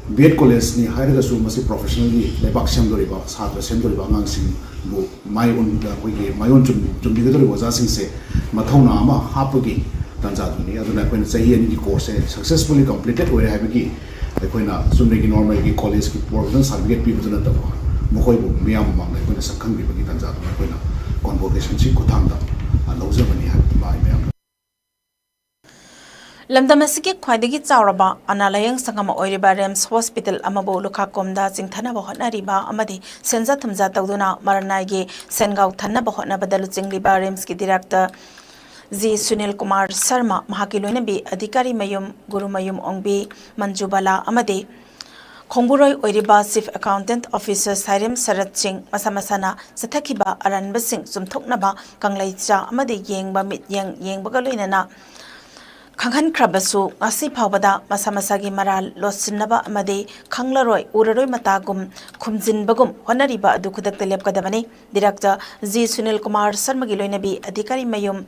B.Ed collegeꯅꯤ ꯍꯥꯏꯔꯒꯁꯨ ꯃꯁꯤ professionalꯒꯤ ꯂꯩꯕꯥꯛ ꯁꯦꯝꯗꯣꯔꯤꯕ, ꯁꯥꯇ꯭ꯔ ꯁꯦꯝꯗꯣꯔꯤꯕ ꯑꯉꯥꯡꯁꯤꯡꯕꯨ ꯃꯥꯏ ꯑꯣꯟ-, ꯑꯩꯈꯣꯏꯒꯤ ꯃꯥꯏꯑꯣꯟ ꯆꯨꯝ-, ꯆꯨꯝꯕꯤꯒꯗꯧꯔꯤꯕ ꯑꯣꯖꯥꯁꯤꯡꯁꯦ ꯃꯊꯧꯅꯥ ꯑꯃ ꯍꯥꯞꯄꯒꯤ ꯇꯥꯟꯖꯥꯗꯨꯅꯤ꯫ ꯑꯗꯨꯅ ꯑꯩꯈꯣꯏꯅ ꯆꯍꯤ ꯑꯅꯤꯒꯤ course ꯁꯦ successfully completed ꯑꯣꯏꯔꯦ ꯍꯥꯏꯕꯒꯤ ꯑꯩꯈꯣꯏꯅ ꯆꯨꯝꯅꯒꯤ normal ꯒꯤ college ꯀꯤ professional certificate ꯄꯤꯕꯗꯨ ꯅꯠꯇꯕ, ꯃꯈꯣꯏꯕꯨ ꯃꯤꯌꯥꯝ ꯃꯃꯥꯡꯗ ꯑꯩꯈꯣꯏꯅ ꯁꯛ ꯈꯪꯕꯤꯕꯒꯤ ꯇꯥꯟꯖꯥꯗꯨ ꯑꯩꯈꯣꯏꯅ convocation ꯁꯤ ꯈꯨꯠꯊꯥꯡꯗ, ꯑ, ꯂꯧꯖꯕꯅꯤ ꯍꯥꯏꯕꯗꯨꯃ ꯑꯩ ꯃꯌꯥꯝ ꯂꯝꯗꯝ ꯑꯁꯤꯒꯤ ꯈ꯭ꯋꯥꯏꯗꯒꯤ ꯆꯥꯎꯔꯕ ꯑꯅꯥ ꯂꯥꯌꯦꯡ ꯁꯪ ꯑꯃ ꯑꯣꯏꯔꯤꯕ ꯔꯤꯝꯁ ꯍꯣꯁꯄꯤꯇꯥꯜ ꯑꯃꯕꯨ ꯂꯨꯈꯥ ꯀꯣꯝꯗ ꯆꯤꯡꯊꯅꯕ ꯍꯣꯠꯅꯔꯤꯕ ꯑꯃꯗꯤ ꯁꯦꯟꯖꯥ ꯊꯨꯝꯖꯥ ꯇꯧꯗꯨꯅ ꯃꯔꯅꯥꯏꯒꯤ ꯁꯦꯟꯒꯥꯎ ꯊꯟꯅꯕ ꯍꯣꯠꯅꯕꯗ ꯂꯨꯆꯤꯡꯂꯤꯕ ꯔꯤꯝꯁꯀꯤ ꯗꯤꯔꯦꯛꯇꯔ ꯖꯤ ꯁꯨꯅꯤꯜ ꯀꯨꯃꯥꯔ ꯁꯔꯃ, ꯃꯍꯥꯛꯀꯤ ꯂꯣꯏꯅꯕꯤ ꯑꯙꯤꯀꯥꯔꯤ ꯃꯌꯨꯝ ꯒꯨꯔꯨꯃꯌꯨꯝ ꯑꯣꯡꯕꯤ ꯃꯟꯖꯨꯕꯥꯂꯥ ꯑꯃꯗꯤ ꯈꯣꯡꯕꯨꯔꯣꯏ ꯑꯣꯏꯔꯤꯕ Chief Accountant Officer ꯁꯥꯏꯔꯦꯝ ꯁꯔꯠ ꯁꯤꯡ ꯃꯁꯥ ꯃꯁꯥꯅ ꯆꯠꯊꯈꯤꯕ ꯑꯔꯥꯟꯕꯁꯤꯡ ꯆꯨꯝꯊꯣꯛꯅꯕ ꯀꯪꯂꯩꯆꯥ ꯑꯃꯗꯤ ꯌꯦꯡꯕ ꯃꯤꯠꯌꯦꯡ ꯌꯦꯡꯕꯒ ꯂꯣꯏꯅꯅ ꯈꯪꯍꯟꯈ꯭ꯔꯕꯁꯨ, ꯉꯁꯤ ꯐꯥꯎꯕꯗ ꯃꯁꯥ ꯃꯁꯥꯒꯤ ꯃꯔꯥꯜ ꯂꯣꯠꯁꯤꯟꯅꯕ ꯑꯃꯗꯤ ꯈꯪꯂꯔꯣꯏ ꯎꯔꯔꯣꯏ ꯃꯇꯥꯒꯨꯝ ꯈꯨꯝꯖꯤꯟꯕꯒꯨꯝ ꯍꯣꯠꯅꯔꯤꯕ ꯑꯗꯨ ꯈꯨꯗꯛꯇ ꯂꯦꯞꯀꯗꯕꯅꯤ꯫ ꯗꯤꯔꯦꯛꯇꯔ ꯖꯤ ꯁꯨꯅꯤꯜ ꯀꯨꯃꯥꯔ ꯁꯔꯃꯒꯤ ꯂꯣꯏꯅꯕꯤ ꯑꯙꯤꯀꯥꯔꯤ ꯃꯌꯨꯝ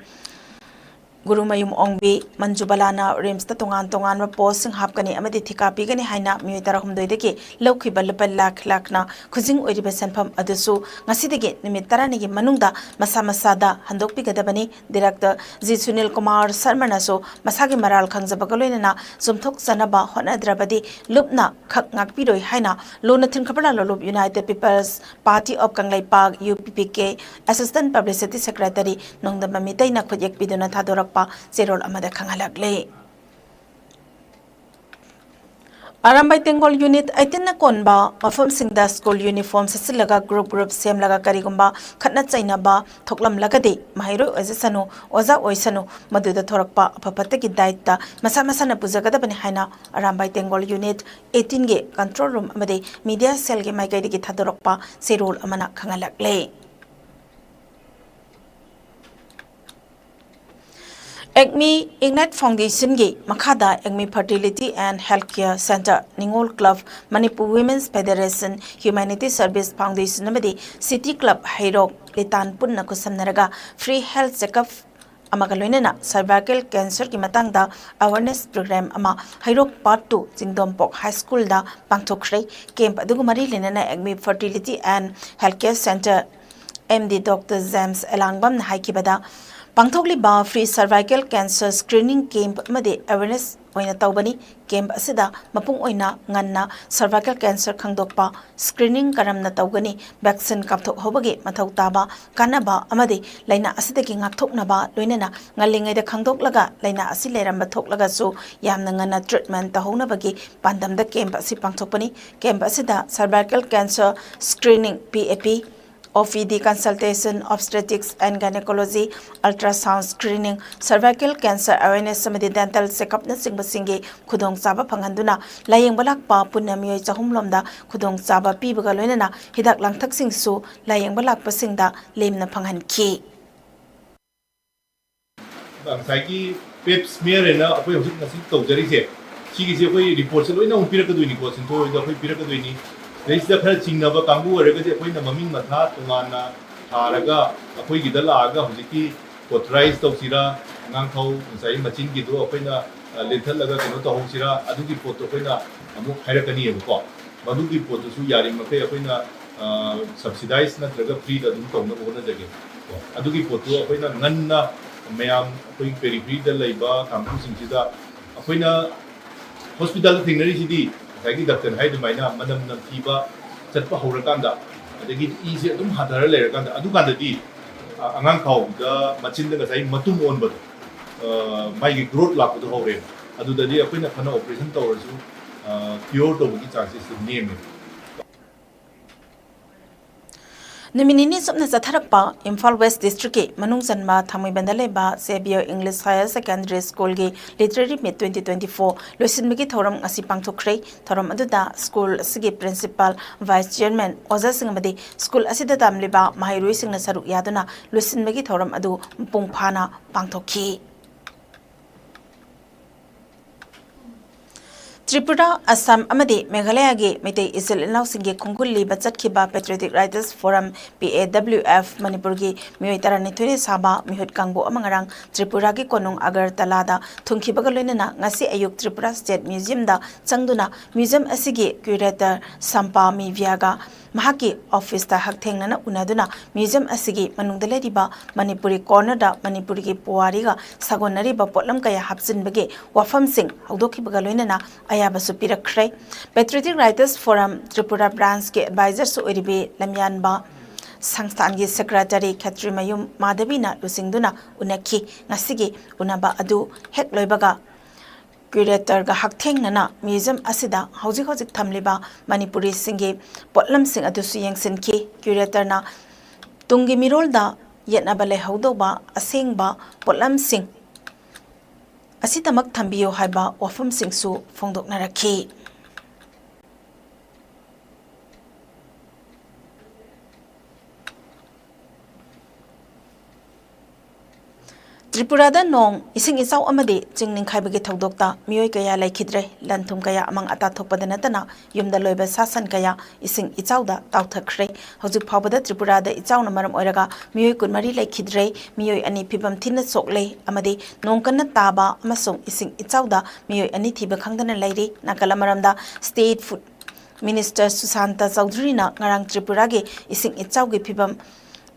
ꯒꯨꯔꯨꯃꯌꯨꯝ ꯑꯣꯡꯕꯤ ꯃꯟꯖꯨꯕꯂꯥꯅ ꯔꯤꯝꯁꯇ ꯇꯣꯉꯥꯟ ꯇꯣꯉꯥꯟꯕ ꯄꯣꯁꯁꯤꯡ ꯍꯥꯞꯀꯅꯤ ꯑꯃꯗꯤ ꯊꯤꯀꯥ ꯄꯤꯒꯅꯤ ꯍꯥꯏꯅ ꯃꯤꯑꯣꯏ ꯇꯔꯥꯍꯨꯝꯗꯣꯏꯗꯒꯤ ꯂꯧꯈꯤꯕ ꯂꯨꯄꯥ ꯂꯥꯈ ꯂꯥꯈꯅ ꯈꯨꯖꯤꯡ ꯑꯣꯏꯔꯤꯕ ꯁꯦꯟꯐꯝ ꯑꯗꯨꯁꯨ ꯉꯁꯤꯗꯒꯤ ꯅꯨꯃꯤꯠ ꯇꯔꯥꯅꯤꯒꯤ ꯃꯅꯨꯡꯗ ꯃꯁꯥ ꯃꯁꯥꯗ ꯍꯟꯗꯣꯛꯄꯤꯒꯗꯕꯅꯤ꯫ ꯗꯤꯔꯦꯛꯇꯔ ꯖꯤ ꯁꯨꯅꯤꯜ ꯀꯨꯃꯥꯔ ꯁꯔꯃꯅꯁꯨ ꯃꯁꯥꯒꯤ ꯃꯔꯥꯜ ꯈꯪꯖꯕꯒ ꯂꯣꯏꯅꯅ ꯆꯨꯝꯊꯣꯛꯆꯅꯕ ꯍꯣꯠꯅꯗ꯭ꯔꯕꯗꯤ ꯂꯨꯞꯅ ꯈꯛ ꯉꯥꯛꯄꯤꯔꯣꯏ ꯍꯥꯏꯅ ꯂꯨꯅ ꯊꯤꯟꯈ꯭ꯔꯕ ꯂꯥꯂꯣꯂꯨꯞ United People's Party of Kangleipak, U P P K, Assistant Publicity Secretary Nongdamba ꯃꯤꯇꯩꯅ ꯈꯨꯠꯌꯦꯛ ꯄꯤꯗꯨꯅ ꯊꯥꯗꯣꯔꯛꯄ ꯆꯦꯔꯣꯜ ꯑꯃꯗ ꯈꯪꯍꯜꯂꯛꯂꯤ꯫ ꯑꯔꯥꯝꯕꯥꯏ ꯇꯦꯡꯒꯣꯜ Unit eighteen ꯅ ꯀꯣꯟꯕ ꯃꯐꯝꯁꯤꯡꯗ school uniform ꯁꯦꯠꯆꯤꯜꯂꯒ group group ꯁꯦꯝꯂꯒ ꯀꯔꯤꯒꯨꯝꯕ ꯈꯠꯅ ꯆꯩꯅꯕ ꯊꯣꯛꯂꯝꯂꯒꯗꯤ ꯃꯍꯩꯔꯣꯏ ꯑꯣꯏꯖꯁꯅꯨ, ꯑꯣꯖꯥ ꯑꯣꯏꯁꯅꯨ, ꯃꯗꯨꯗ ꯊꯣꯔꯛꯄ ꯑꯐ ꯐꯠꯇꯒꯤ ꯗꯥꯏꯇ ꯃꯁꯥ ꯃꯁꯥꯅ ꯄꯨꯖꯒꯗꯕꯅꯤ ꯍꯥꯏꯅ ꯑꯔꯥꯝꯕꯥꯏ ꯇꯦꯡꯒꯣꯜ Unit eighteen ꯒꯤ control room ꯑꯃꯗꯤ media cell ꯒꯤ ꯃꯥꯏꯀꯩꯗꯒꯤ ꯊꯥꯗꯣꯔꯛꯄ ꯆꯦꯔꯣꯜ ꯑꯃꯅ ꯈꯪꯍꯜꯂꯛꯂꯦ꯫ ꯑꯦꯛꯃꯤ Ignite Foundation ꯒꯤ ꯃꯈꯥꯗ ꯑꯦꯛꯃꯤ Fertility and Health Care Centre, ꯅꯤꯉꯣꯜ Club, Manipur Women's Federation, Humanity Service Foundation ꯑꯃꯗꯤ City Club ꯍꯩꯔꯣꯛ ꯂꯤꯇꯥꯟ ꯄꯨꯟꯅ ꯈꯨꯠꯁꯝꯅꯔꯒ free health checkup ꯑꯃꯒ ꯂꯣꯏꯅꯅ cervical cancer ꯒꯤ ꯃꯇꯥꯡꯗ awareness program ꯑꯃ ꯍꯩꯔꯣꯛ Part two ꯆꯤꯡꯗꯣꯝꯄꯣꯛ High School ꯗ ꯄꯥꯡꯊꯣꯛꯈ꯭ꯔꯦ꯫ Camp ꯑꯗꯨꯒ ꯃꯔꯤ ꯂꯩꯅꯅ ꯑꯦꯛꯃꯤ Fertility and Health Care Centre M D Doctor James ꯑꯦꯂꯥꯡꯕꯝꯅ ꯍꯥꯏꯈꯤꯕꯗ, ꯄꯥꯡꯊꯣꯛꯂꯤꯕ free cervical cancer screening camp ꯑꯃꯗꯤ awareness ꯑꯣꯏꯅ ꯇꯧꯕꯅꯤ꯫ Camp ꯑꯁꯤꯗ ꯃꯄꯨꯡ ꯑꯣꯏꯅ ꯉꯟꯅ cervical cancer ꯈꯪꯗꯣꯛꯄ, screening ꯀꯔꯝꯅ ꯇꯧꯒꯅꯤ, vaccine ꯀꯥꯞꯊꯣꯛꯍꯧꯕꯒꯤ ꯃꯊꯧ ꯇꯥꯕ, ꯀꯥꯟꯅꯕ ꯑꯃꯗꯤ ꯂꯥꯏꯅꯥ ꯑꯁꯤꯗꯒꯤ ꯉꯥꯛꯊꯣꯛꯅꯕ, ꯂꯣꯏꯅꯅ ꯉꯜꯂꯤꯉꯩꯗ ꯈꯪꯗꯣꯛꯂꯒ ꯂꯥꯏꯅꯥ ꯑꯁꯤ ꯂꯩꯔꯝꯕ ꯊꯣꯛꯂꯒꯁꯨ ꯌꯥꯝꯅ ꯉꯟꯅ treatment ꯇꯧꯍꯧꯅꯕꯒꯤ ꯄꯥꯟꯗꯝꯗ camp ꯑꯁꯤ ꯄꯥꯡꯊꯣꯛꯄꯅꯤ꯫ Camp ꯑꯁꯤꯗ cervical cancer screening, P A P, O P D consultation, obstetrics and gynecology, ultrasound screening, cervical cancer awareness ꯑꯃꯗꯤ dental checkup ꯅꯆꯤꯡꯕꯁꯤꯡꯒꯤ ꯈꯨꯗꯣꯡꯆꯥꯕ ꯐꯪꯍꯟꯗꯨꯅ ꯂꯥꯌꯦꯡꯕ ꯂꯥꯛꯄ ꯄꯨꯟꯅ ꯃꯤꯑꯣꯏ ꯆꯍꯨꯝ ꯂꯣꯝꯗ ꯈꯨꯗꯣꯡꯆꯥꯕ ꯄꯤꯕꯒ ꯂꯣꯏꯅꯅ ꯍꯤꯗꯥꯛ ꯂꯥꯡꯊꯛꯁꯤꯡꯁꯨ ꯂꯥꯌꯦꯡꯕ ꯂꯥꯛꯄꯁꯤꯡꯗ ꯂꯦꯝꯅ ꯐꯪꯍꯟꯈꯤ꯫ ꯉꯁꯥꯏꯒꯤ pap smear ꯍꯥꯏꯅ ꯑꯩꯈꯣꯏ ꯍꯧꯖꯤꯛ ꯉꯁꯤ ꯇꯧꯖꯔꯤꯁꯦ, ꯁꯤꯒꯤꯁꯦ ꯑꯩꯈꯣꯏ reportꯁꯦ ꯂꯣꯏꯅ ꯑꯃꯨꯛ ꯄꯤꯔꯛꯀꯗꯣꯏꯅꯤꯀꯣ, ꯁꯤꯟꯊꯣꯏ ꯍꯣꯏꯗ ꯑꯩꯈꯣꯏ ꯄꯤꯔꯛꯀꯗꯣꯏꯅꯤ꯫ ꯁꯤꯗꯩꯁꯤꯗ ꯈꯔ ꯆꯤꯡꯅꯕ ꯀꯥꯡꯕꯨ ꯑꯣꯏꯔꯒꯗꯤ ꯑꯩꯈꯣꯏꯅ ꯃꯃꯤꯡ ꯃꯊꯥ ꯇꯣꯉꯥꯟꯅ ꯊꯥꯔꯒ ꯑꯩꯈꯣꯏꯒꯤꯗ ꯂꯥꯛꯑꯒ ꯍꯧꯖꯤꯛꯀꯤ cauterize ꯇꯧꯁꯤꯔꯥ, ꯑꯉꯥꯡꯈꯧ ꯉꯁꯥꯏ ꯃꯆꯤꯟꯒꯤꯗꯣ ꯑꯩꯈꯣꯏꯅ, ꯑ, ꯂꯦꯟꯊꯠꯂꯒ ꯀꯩꯅꯣ ꯇꯧꯍꯧꯁꯤꯔꯥ, ꯑꯗꯨꯒꯤ ꯄꯣꯠꯇꯣ ꯑꯩꯈꯣꯏꯅ ꯑꯃꯨꯛ ꯍꯥꯏꯔꯛꯀꯅꯤꯕꯀꯣ꯫ ꯃꯗꯨꯒꯤ ꯄꯣꯠꯇꯨꯁꯨ ꯌꯥꯔꯤꯃꯈꯩ ꯑꯩꯈꯣꯏꯅ, ꯑ, subsidize ꯅꯠꯇ꯭ꯔꯒ freeꯗ ꯑꯗꯨꯝ ꯇꯧꯅꯕ ꯍꯣꯠꯅꯖꯒꯦ꯫ ꯀꯣ, ꯑꯗꯨꯒꯤ ꯄꯣꯠꯇꯨ ꯑꯩꯈꯣꯏꯅ ꯉꯟꯅ ꯃꯌꯥꯝ ꯑꯩꯈꯣꯏ peripheryꯗ ꯂꯩꯕ ꯀꯥꯡꯕꯨꯁꯤꯡꯁꯤꯗ ꯑꯩꯈꯣꯏꯅ hospitalꯗ ꯊꯦꯡꯅꯔꯤꯁꯤꯗꯤ ꯉꯁꯥꯏꯒꯤ doctorꯅ ꯍꯥꯏ ꯑꯗꯨꯃꯥꯏꯅ ꯃꯅꯝ ꯅꯝꯊꯤꯕ ꯆꯠꯄ ꯍꯧꯔꯀꯥꯟꯗ, ꯑꯗꯒꯤ ꯏꯁꯦ ꯑꯗꯨꯝ ꯍꯟꯊꯔ ꯂꯩꯔꯀꯥꯟꯗ, ꯑꯗꯨꯀꯥꯟꯗꯗꯤ, ꯑ, ꯑꯉꯥꯡ ꯈꯥꯎꯗ ꯃꯆꯤꯟꯗ ꯉꯁꯥꯏ ꯃꯇꯨꯝ ꯑꯣꯟꯕꯗꯣ, ꯑ, ꯃꯥꯒꯤ growth ꯂꯥꯛꯄꯗꯣ ꯍꯧꯔꯦ꯫ ꯑꯗꯨꯗꯗꯤ ꯑꯩꯈꯣꯏꯅ ꯐꯅ operation ꯇꯧꯔꯁꯨ, ꯑ, cure ꯇꯧꯕꯒꯤ chances ꯅꯦꯝꯃꯦ꯫ ꯅꯨꯃꯤꯠ ꯅꯤꯅꯤ ꯆꯨꯞꯅ ꯆꯠꯊꯔꯛꯄ ꯏꯝꯐꯥꯜ West Districtꯀꯤ ꯃꯅꯨꯡ ꯆꯟꯕ ꯊꯥꯡꯃꯩꯕꯟꯗ ꯂꯩꯕ Xavier English Higher Secondary Schoolꯒꯤ Literary Meet twenty twenty-four ꯂꯣꯏꯁꯤꯟꯕꯒꯤ ꯊꯧꯔꯝ ꯉꯁꯤ ꯄꯥꯡꯊꯣꯛꯈ꯭ꯔꯦ꯫ ꯊꯧꯔꯝ ꯑꯗꯨꯗ school ꯑꯁꯤꯒꯤ principal, vice chairman, ꯑꯣꯖꯥꯁꯤꯡ ꯑꯃꯗꯤ school ꯑꯁꯤꯗ ꯇꯝꯂꯤꯕ ꯃꯍꯩꯔꯣꯏꯁꯤꯡꯅ ꯁꯔꯨꯛ ꯌꯥꯗꯨꯅ ꯂꯣꯏꯁꯤꯟꯕꯒꯤ ꯊꯧꯔꯝ ꯑꯗꯨ ꯃꯄꯨꯡ ꯐꯥꯅ ꯄꯥꯡꯊꯣꯛꯈꯤ꯫ ꯇ꯭ꯔꯤꯄꯨꯔꯥ, ꯑꯁꯥꯝ ꯑꯃꯗꯤ ꯃꯦꯘꯥꯂꯌꯥꯒꯤ ꯃꯩꯇꯩ ꯏꯆꯤꯜ ꯏꯅꯥꯎꯁꯤꯡꯒꯤ ꯈꯣꯡꯒꯨꯜ ꯂꯤꯕ ꯆꯠꯈꯤꯕ Patriotic Writers Forum, P A W F, ꯃꯅꯤꯄꯨꯔꯒꯤ ꯃꯤꯑꯣꯏ ꯇꯔꯥꯅꯤꯊꯣꯏꯅ ꯁꯥꯕ ꯃꯤꯍꯨꯠ ꯀꯥꯡꯕꯨ ꯑꯃ ꯉꯔꯥꯡ ꯇ꯭ꯔꯤꯄꯨꯔꯥꯒꯤ ꯀꯣꯅꯨꯡ ꯑꯒꯔꯇꯂꯥꯗ ꯊꯨꯡꯈꯤꯕꯒ ꯂꯣꯏꯅꯅ ꯉꯁꯤ ꯑꯌꯨꯛ ꯇ꯭ꯔꯤꯄꯨꯔꯥ State Museumꯗ ꯆꯪꯗꯨꯅ museum ꯑꯁꯤꯒꯤ curator ꯁꯝꯄꯥ ꯃꯤꯚꯤꯌꯥꯒ ꯃꯍꯥꯛꯀꯤ ꯑꯣꯐꯤꯁꯇ ꯍꯛꯊꯦꯡꯅꯅ ꯎꯅꯗꯨꯅ ꯃ꯭ꯌꯨꯖꯤꯌꯝ ꯑꯁꯤꯒꯤ ꯃꯅꯨꯡꯗ ꯂꯩꯔꯤꯕ ꯃꯅꯤꯄꯨꯔꯤ ꯀꯣꯔꯅꯔꯗ ꯃꯅꯤꯄꯨꯔꯒꯤ ꯄꯨꯋꯥꯔꯤꯒ ꯁꯥꯒꯣꯟꯅꯔꯤꯕ ꯄꯣꯠꯂꯝ ꯀꯌꯥ ꯍꯥꯞꯆꯤꯟꯕꯒꯤ ꯋꯥꯐꯝꯁꯤꯡ ꯍꯧꯗꯣꯛꯈꯤꯕꯒ ꯂꯣꯏꯅꯅ ꯑꯌꯥꯕꯁꯨ ꯄꯤꯔꯛꯈ꯭ꯔꯦ꯫ Patriotic Writers Forum ꯇ꯭ꯔꯤꯄꯨꯔꯥ ꯕ꯭ꯔꯥꯟꯁꯀꯤ ꯑꯦꯗꯚꯥꯏꯖꯔꯁꯨ ꯑꯣꯏꯔꯤꯕꯤ ꯂꯝꯌꯥꯟꯕ ꯁꯪꯁꯊꯥꯟꯒꯤ ꯁꯦꯀ꯭ꯔꯦꯇꯔꯤ ꯈꯦꯇ꯭ꯔꯤꯃꯌꯨꯝ ꯃꯥꯙꯕꯤꯅ ꯂꯨꯆꯤꯡꯗꯨꯅ ꯎꯅꯈꯤ꯫ ꯉꯁꯤꯒꯤ ꯎꯅꯕ ꯑꯗꯨ ꯍꯦꯛ ꯂꯣꯏꯕꯒ ꯀ꯭ꯌꯨꯔꯦꯇꯔꯒ ꯍꯛꯊꯦꯡꯅꯅ ꯃ꯭ꯌꯨꯖꯤꯌꯝ ꯑꯁꯤꯗ ꯍꯧꯖꯤꯛ ꯍꯧꯖꯤꯛ ꯊꯝꯂꯤꯕ ꯃꯅꯤꯄꯨꯔꯤꯁꯤꯡꯒꯤ ꯄꯣꯠꯂꯝꯁꯤꯡ ꯑꯗꯨꯁꯨ ꯌꯦꯡꯁꯤꯟꯈꯤ꯫ ꯀ꯭ꯌꯨꯔꯦꯇꯔꯅ ꯇꯨꯡꯒꯤ ꯃꯤꯔꯣꯜꯗ ꯌꯦꯠꯅꯕ ꯂꯩꯍꯧꯗꯧꯕ ꯑꯁꯦꯡꯕ ꯄꯣꯠꯂꯝꯁꯤꯡ ꯑꯁꯤꯗꯃꯛ ꯊꯝꯕꯤꯌꯨ ꯍꯥꯏꯕ ꯋꯥꯐꯝꯁꯤꯡꯁꯨ ꯐꯣꯡꯗꯣꯛꯅꯔꯛꯈꯤ꯫ ꯇ꯭ꯔꯤꯄꯨꯔꯥꯗ ꯅꯣꯡ, ꯏꯁꯤꯡ ꯏꯆꯥꯎ ꯑꯃꯗꯤ ꯆꯤꯡ ꯅꯤꯡꯈꯥꯏꯕꯒꯤ ꯊꯧꯗꯣꯛꯇ ꯃꯤꯑꯣꯏ ꯀꯌꯥ ꯂꯩꯈꯤꯗ꯭ꯔꯦ꯫ ꯂꯟ ꯊꯨꯝ ꯀꯌꯥ ꯑꯃꯥꯡ ꯑꯇꯥ ꯊꯣꯛꯄꯗ ꯅꯠꯇꯅ ꯌꯨꯝꯗ ꯂꯣꯏꯕ ꯁꯥ ꯁꯟ ꯀꯌꯥ ꯏꯁꯤꯡ ꯏꯆꯥꯎꯗ ꯇꯥꯎꯊꯈ꯭ꯔꯦ꯫ ꯍꯧꯖꯤꯛ ꯐꯥꯎꯕꯗ ꯇ꯭ꯔꯤꯄꯨꯔꯥꯗ ꯏꯆꯥꯎꯅ ꯃꯔꯝ ꯑꯣꯏꯔꯒ ꯃꯤꯑꯣꯏ ꯀꯨꯟꯃꯔꯤ ꯂꯩꯈꯤꯗ꯭ꯔꯦ꯫ ꯃꯤꯑꯣꯏ ꯑꯅꯤ ꯐꯤꯕꯝ ꯊꯤꯅ ꯁꯣꯛꯂꯦ ꯑꯃꯗꯤ ꯅꯣꯡ ꯀꯟꯅ ꯇꯥꯕ ꯑꯃꯁꯨꯡ ꯏꯁꯤꯡ ꯏꯆꯥꯎꯗ ꯃꯤꯑꯣꯏ ꯑꯅꯤ ꯊꯤꯕ ꯈꯪꯗꯅ ꯂꯩꯔꯤ꯫ ꯅꯥꯀꯜ ꯑꯃꯔꯣꯝꯗ, ꯁ꯭ꯇꯦꯠ ꯐꯨꯗ ꯃꯤꯅꯤꯁꯇꯔ ꯁꯨꯁꯥꯟꯇ ꯆꯧꯙꯨꯔꯤꯅ ꯉꯔꯥꯡ ꯇ꯭ꯔꯤꯄꯨꯔꯥꯒꯤ ꯏꯁꯤꯡ ꯏꯆꯥꯎꯒꯤ ꯐꯤꯕꯝ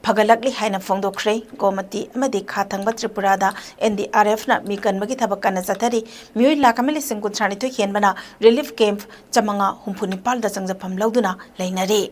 ꯐꯒꯠꯂꯛꯂꯤ ꯍꯥꯏꯅ ꯐꯣꯡꯗꯣꯛꯈ꯭ꯔꯦ꯫ ꯒꯣꯃꯇꯤ ꯑꯃꯗꯤ ꯈꯥ ꯊꯪꯕ ꯇ꯭ꯔꯤꯄꯨꯔꯥꯗ ꯑꯦꯟ ꯗꯤ ꯑꯥꯔ ꯑꯦꯐꯅ ꯃꯤ ꯀꯟꯕꯒꯤ ꯊꯕꯛ ꯀꯟꯅ ꯆꯠꯊꯔꯤ꯫ ꯃꯤꯑꯣꯏ ꯂꯥꯈ ꯑꯃ ꯂꯤꯁꯤꯡ ꯀꯨꯟꯊ꯭ꯔꯥ ꯅꯤꯊꯣꯏ ꯍꯦꯟꯕꯅ ꯔꯤꯂꯤꯐ ꯀꯦꯝꯞ ꯆꯥꯃꯉꯥ ꯍꯨꯝꯐꯨ ꯅꯤꯄꯥꯜꯗ ꯆꯪꯖꯐꯝ ꯂꯧꯗꯨꯅ ꯂꯩꯅꯔꯤ꯫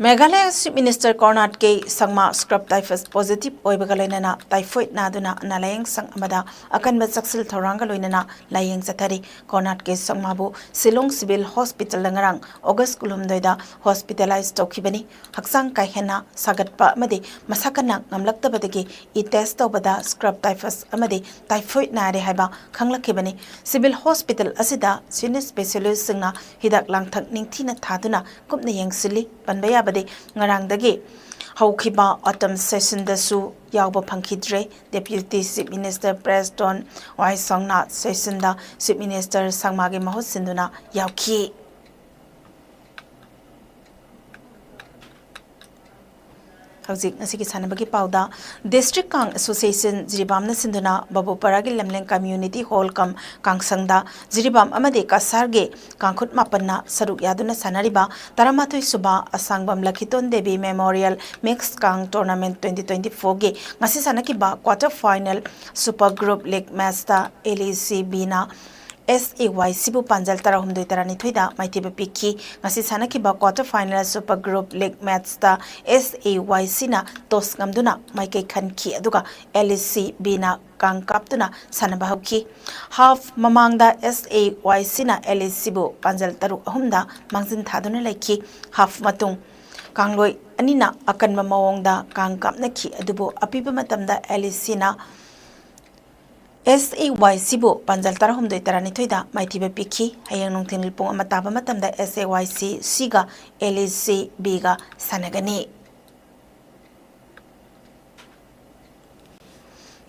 ꯃꯦꯘꯥꯂꯌ ꯆꯤꯐ ꯃꯤꯅꯤꯁꯇꯔ ꯀꯣꯔꯅꯥꯠ ꯀꯦ ꯁꯪꯃꯥ ꯁ꯭ꯀ꯭ꯔꯕ ꯇꯥꯏꯐꯁ ꯄꯣꯖꯤꯇꯤꯚ ꯑꯣꯏꯕꯒ ꯂꯣꯏꯅꯅ ꯇꯥꯏꯐꯣꯏꯗ ꯅꯥꯗꯨꯅ ꯑꯅꯥ ꯂꯥꯌꯦꯡ ꯁꯪ ꯑꯃꯗ ꯑꯀꯟꯕ ꯆꯦꯛꯁꯤꯜ ꯊꯧꯔꯥꯡꯒ ꯂꯣꯏꯅꯅ ꯂꯥꯌꯦꯡ ꯆꯠꯊꯔꯤ꯫ ꯀꯣꯔꯅꯥꯠ ꯀꯦ ꯁꯪꯃꯥꯕꯨ ꯁꯤꯂꯣꯡ ꯁꯤꯚꯤꯜ ꯍꯣꯁꯄꯤꯇꯥꯜꯗ ꯉꯔꯥꯡ ꯑꯣꯒꯁ ꯀꯨꯟꯍꯨꯝꯗꯣꯏꯗ ꯍꯣꯁꯄꯤꯇꯥꯂꯥꯏꯖ ꯇꯧꯈꯤꯕꯅꯤ꯫ ꯍꯛꯆꯥꯡ ꯀꯥ ꯍꯦꯟꯅ ꯁꯥꯒꯠꯄ ꯑꯃꯗꯤ ꯃꯁꯥ ꯀꯟꯅ ꯉꯝꯂꯛꯇꯕꯗꯒꯤ ꯏ ꯇꯦꯁ ꯇꯧꯕꯗ ꯁ꯭ꯀ꯭ꯔꯕ ꯇꯥꯏꯐꯁ ꯑꯃꯗꯤ ꯇꯥꯏꯐꯣꯏꯗ ꯅꯥꯔꯦ ꯍꯥꯏꯕ ꯈꯪꯂꯛꯈꯤꯕꯅꯤ꯫ ꯁꯤꯚꯤꯜ ꯍꯣꯁꯄꯤꯇꯥꯜ ꯑꯁꯤꯗ ꯁꯤꯅꯤꯌꯔ ꯁ꯭ꯄꯦꯁꯤꯌꯦꯂꯤꯁꯁꯤꯡꯅ ꯍꯤꯗꯥꯛ ꯂꯥꯡꯊꯛ ꯅꯤꯡꯊꯤꯅ ꯊꯥꯗꯨꯅ ꯀꯨꯞꯅ ꯌꯦꯡꯁꯤꯜꯂꯤ꯫ ꯄꯟꯕ ꯌꯥꯕꯗꯤ, ꯉꯔꯥꯡꯗꯒꯤ ꯍꯧꯈꯤꯕ ꯑꯣꯇꯝ ꯁꯦꯁꯟꯗꯁꯨ ꯌꯥꯎꯕ ꯐꯪꯈꯤꯗ꯭ꯔꯦ꯫ ꯗꯦꯄ꯭ꯌꯨꯇꯤ ꯆꯤꯐ ꯃꯤꯅꯤꯁꯇꯔ ꯄ꯭ꯔꯦꯁꯇꯣꯟ ꯋꯥꯏ ꯁꯣꯡꯅꯥꯊ ꯁꯦꯁꯟꯗ ꯆꯤꯐ ꯃꯤꯅꯤꯁꯇꯔ ꯁꯪꯃꯥꯒꯤ ꯃꯍꯨꯠ ꯁꯤꯟꯗꯨꯅ ꯌꯥꯎꯈꯤ꯫ ꯍꯧꯖꯤꯛ ꯉꯁꯤꯒꯤ ꯁꯥꯟꯅꯕꯒꯤ ꯄꯥꯎꯗ, District Kang Association ꯖꯤꯔꯤꯕꯥꯝꯅ ꯁꯤꯟꯗꯨꯅ ꯕꯕꯨꯄꯥꯔꯥꯒꯤ ꯂꯝꯂꯦꯟ Community Hall cum ꯀꯥꯡꯁꯪꯗ ꯖꯤꯔꯤꯕꯥꯝ ꯑꯃꯗꯤ ꯀꯁꯥꯔꯒꯤ ꯀꯥꯡꯈꯨꯠ ꯃꯥꯄꯟꯅ ꯁꯔꯨꯛ ꯌꯥꯗꯨꯅ ꯁꯥꯟꯅꯔꯤꯕ ꯇꯔꯥꯃꯥꯊꯣꯏ ꯁꯨꯕ ꯑꯁꯥꯡꯕꯝ ꯂꯈꯤꯇꯣꯟ Devi Memorial Mix Kang Tournament twenty twenty-four ꯒꯤ ꯉꯁꯤ ꯁꯥꯟꯅꯈꯤꯕ quarter final Super Group League match ꯇ L A C B ꯅ S A Y C ꯕꯨ ꯄꯥꯟꯖꯜ ꯇꯔꯥꯍꯨꯝꯗꯣꯏ ꯇꯔꯥꯅꯤꯊꯣꯏꯗ ꯃꯥꯏꯊꯤꯕ ꯄꯤꯈꯤ꯫ ꯉꯁꯤ ꯁꯥꯟꯅꯈꯤꯕ quarter final Super Group League match ꯇ S A Y C ꯅ toss ꯉꯝꯗꯨꯅ ꯃꯥꯏꯀꯩ ꯈꯟꯈꯤ, ꯑꯗꯨꯒ L A C B ꯅ ꯀꯥꯡ ꯀꯥꯞꯇꯨꯅ ꯁꯥꯟꯅꯕ ꯍꯧꯈꯤ꯫ Half ꯃꯃꯥꯡꯗ S A Y C ꯅ L A C ꯕꯨ ꯄꯥꯟꯖꯜ ꯇꯔꯨꯛ ꯑꯍꯨꯝꯗ ꯃꯥꯡꯖꯤꯟ ꯊꯥꯗꯨꯅ ꯂꯩꯈꯤ꯫ Half ꯃꯇꯨꯡ ꯀꯥꯡꯂꯣꯏ ꯑꯅꯤꯅ ꯑꯀꯟꯕ ꯃꯑꯣꯡꯗ ꯀꯥꯡ ꯀꯥꯞꯅꯈꯤ, ꯑꯗꯨꯕꯨ ꯑꯄꯤꯕ ꯃꯇꯝꯗ L A C ꯅ S A Y C ꯕꯨ ꯄꯥꯟꯖꯜ ꯇꯔꯥꯍꯨꯝꯗꯣꯏ ꯇꯔꯥꯅꯤꯊꯣꯏꯗ ꯃꯥꯏꯊꯤꯕ ꯄꯤꯈꯤ꯫ ꯍꯌꯦꯡ ꯅꯨꯡꯊꯤꯜ ꯄꯨꯡ ꯑꯃ ꯇꯥꯕ ꯃꯇꯝꯗ S A Y C C ꯒ L A C B ꯒ ꯁꯥꯟꯅꯒꯅꯤ꯫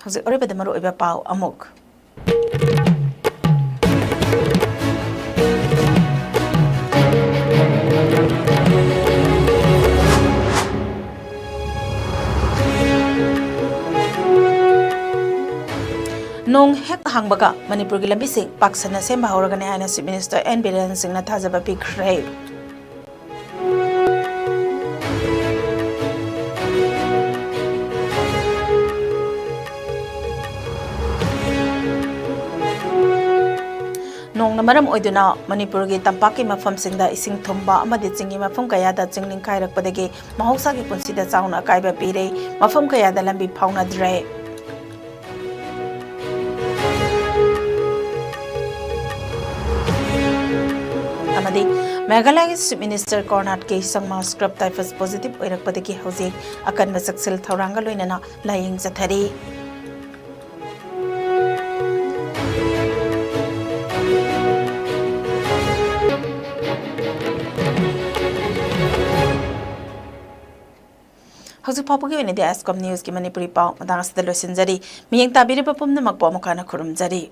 ꯍꯧꯖꯤꯛ ꯑꯔꯣꯏꯕꯗ ꯃꯔꯨꯑꯣꯏꯕ ꯄꯥꯎ ꯑꯃꯨꯛ꯫ ꯅꯣꯡ ꯍꯦꯛ ꯍꯥꯡꯕꯒ ꯃꯅꯤꯄꯨꯔꯒꯤ ꯂꯝꯕꯤꯁꯤꯡ ꯄꯥꯛ ꯁꯟꯅ ꯁꯦꯝꯕ ꯍꯧꯔꯒꯅꯤ ꯍꯥꯏꯅ Chief Minister N ꯕꯤꯔꯦꯟ ꯁꯤꯡꯅ ꯊꯥꯖꯕ ꯄꯤꯈ꯭ꯔꯦ꯫ ꯅꯣꯡꯅ ꯃꯔꯝ ꯑꯣꯏꯗꯨꯅ ꯃꯅꯤꯄꯨꯔꯒꯤ ꯇꯝꯄꯥꯛꯀꯤ ꯃꯐꯝꯁꯤꯡꯗ ꯏꯁꯤꯡ ꯊꯨꯝꯕ ꯑꯃꯗꯤ ꯆꯤꯡꯒꯤ ꯃꯐꯝ ꯀꯌꯥꯗ ꯆꯤꯡ ꯅꯤꯡꯈꯥꯏꯔꯛꯄꯗꯒꯤ ꯃꯍꯧꯁꯥꯒꯤ ꯄꯨꯟꯁꯤꯗ ꯆꯥꯎꯅ ꯑꯀꯥꯏꯕ ꯄꯤꯔꯦ꯫ ꯃꯐꯝ ꯀꯌꯥꯗ ꯂꯝꯕꯤ ꯐꯥꯎꯅꯗ꯭ꯔꯦ꯫ ꯑꯃꯗꯤ ꯃꯦꯘꯥꯂꯌꯒꯤ Chief Minister Conrad K ꯁꯪꯃꯥ Scrub Typhus positive ꯑꯣꯏꯔꯛꯄꯗꯒꯤ ꯍꯧꯖꯤꯛ ꯑꯀꯟꯕ ꯆꯦꯛꯁꯤꯜ ꯊꯧꯔꯥꯡꯒ ꯂꯣꯏꯅꯅ ꯂꯥꯌꯦꯡ ꯆꯠꯊꯔꯤ꯫ ꯍꯧꯖꯤꯛ ꯐꯥꯎꯕꯒꯤ ꯑꯣꯏꯅꯗꯤ ꯑꯦꯁꯀꯣꯝ ꯅ꯭ꯌꯨꯁꯀꯤ ꯃꯅꯤꯄꯨꯔꯤ ꯄꯥꯎ ꯃꯇꯥꯡ ꯑꯁꯤꯗ ꯂꯣꯏꯁꯤꯟꯖꯔꯤ꯫ ꯃꯤꯠꯌꯦꯡ ꯇꯥꯕꯤꯔꯤꯕ ꯄꯨꯝꯅꯃꯛꯄꯨ ꯑꯃꯨꯛ ꯍꯟꯅ ꯈꯨꯔꯨꯝꯖꯔꯤ꯫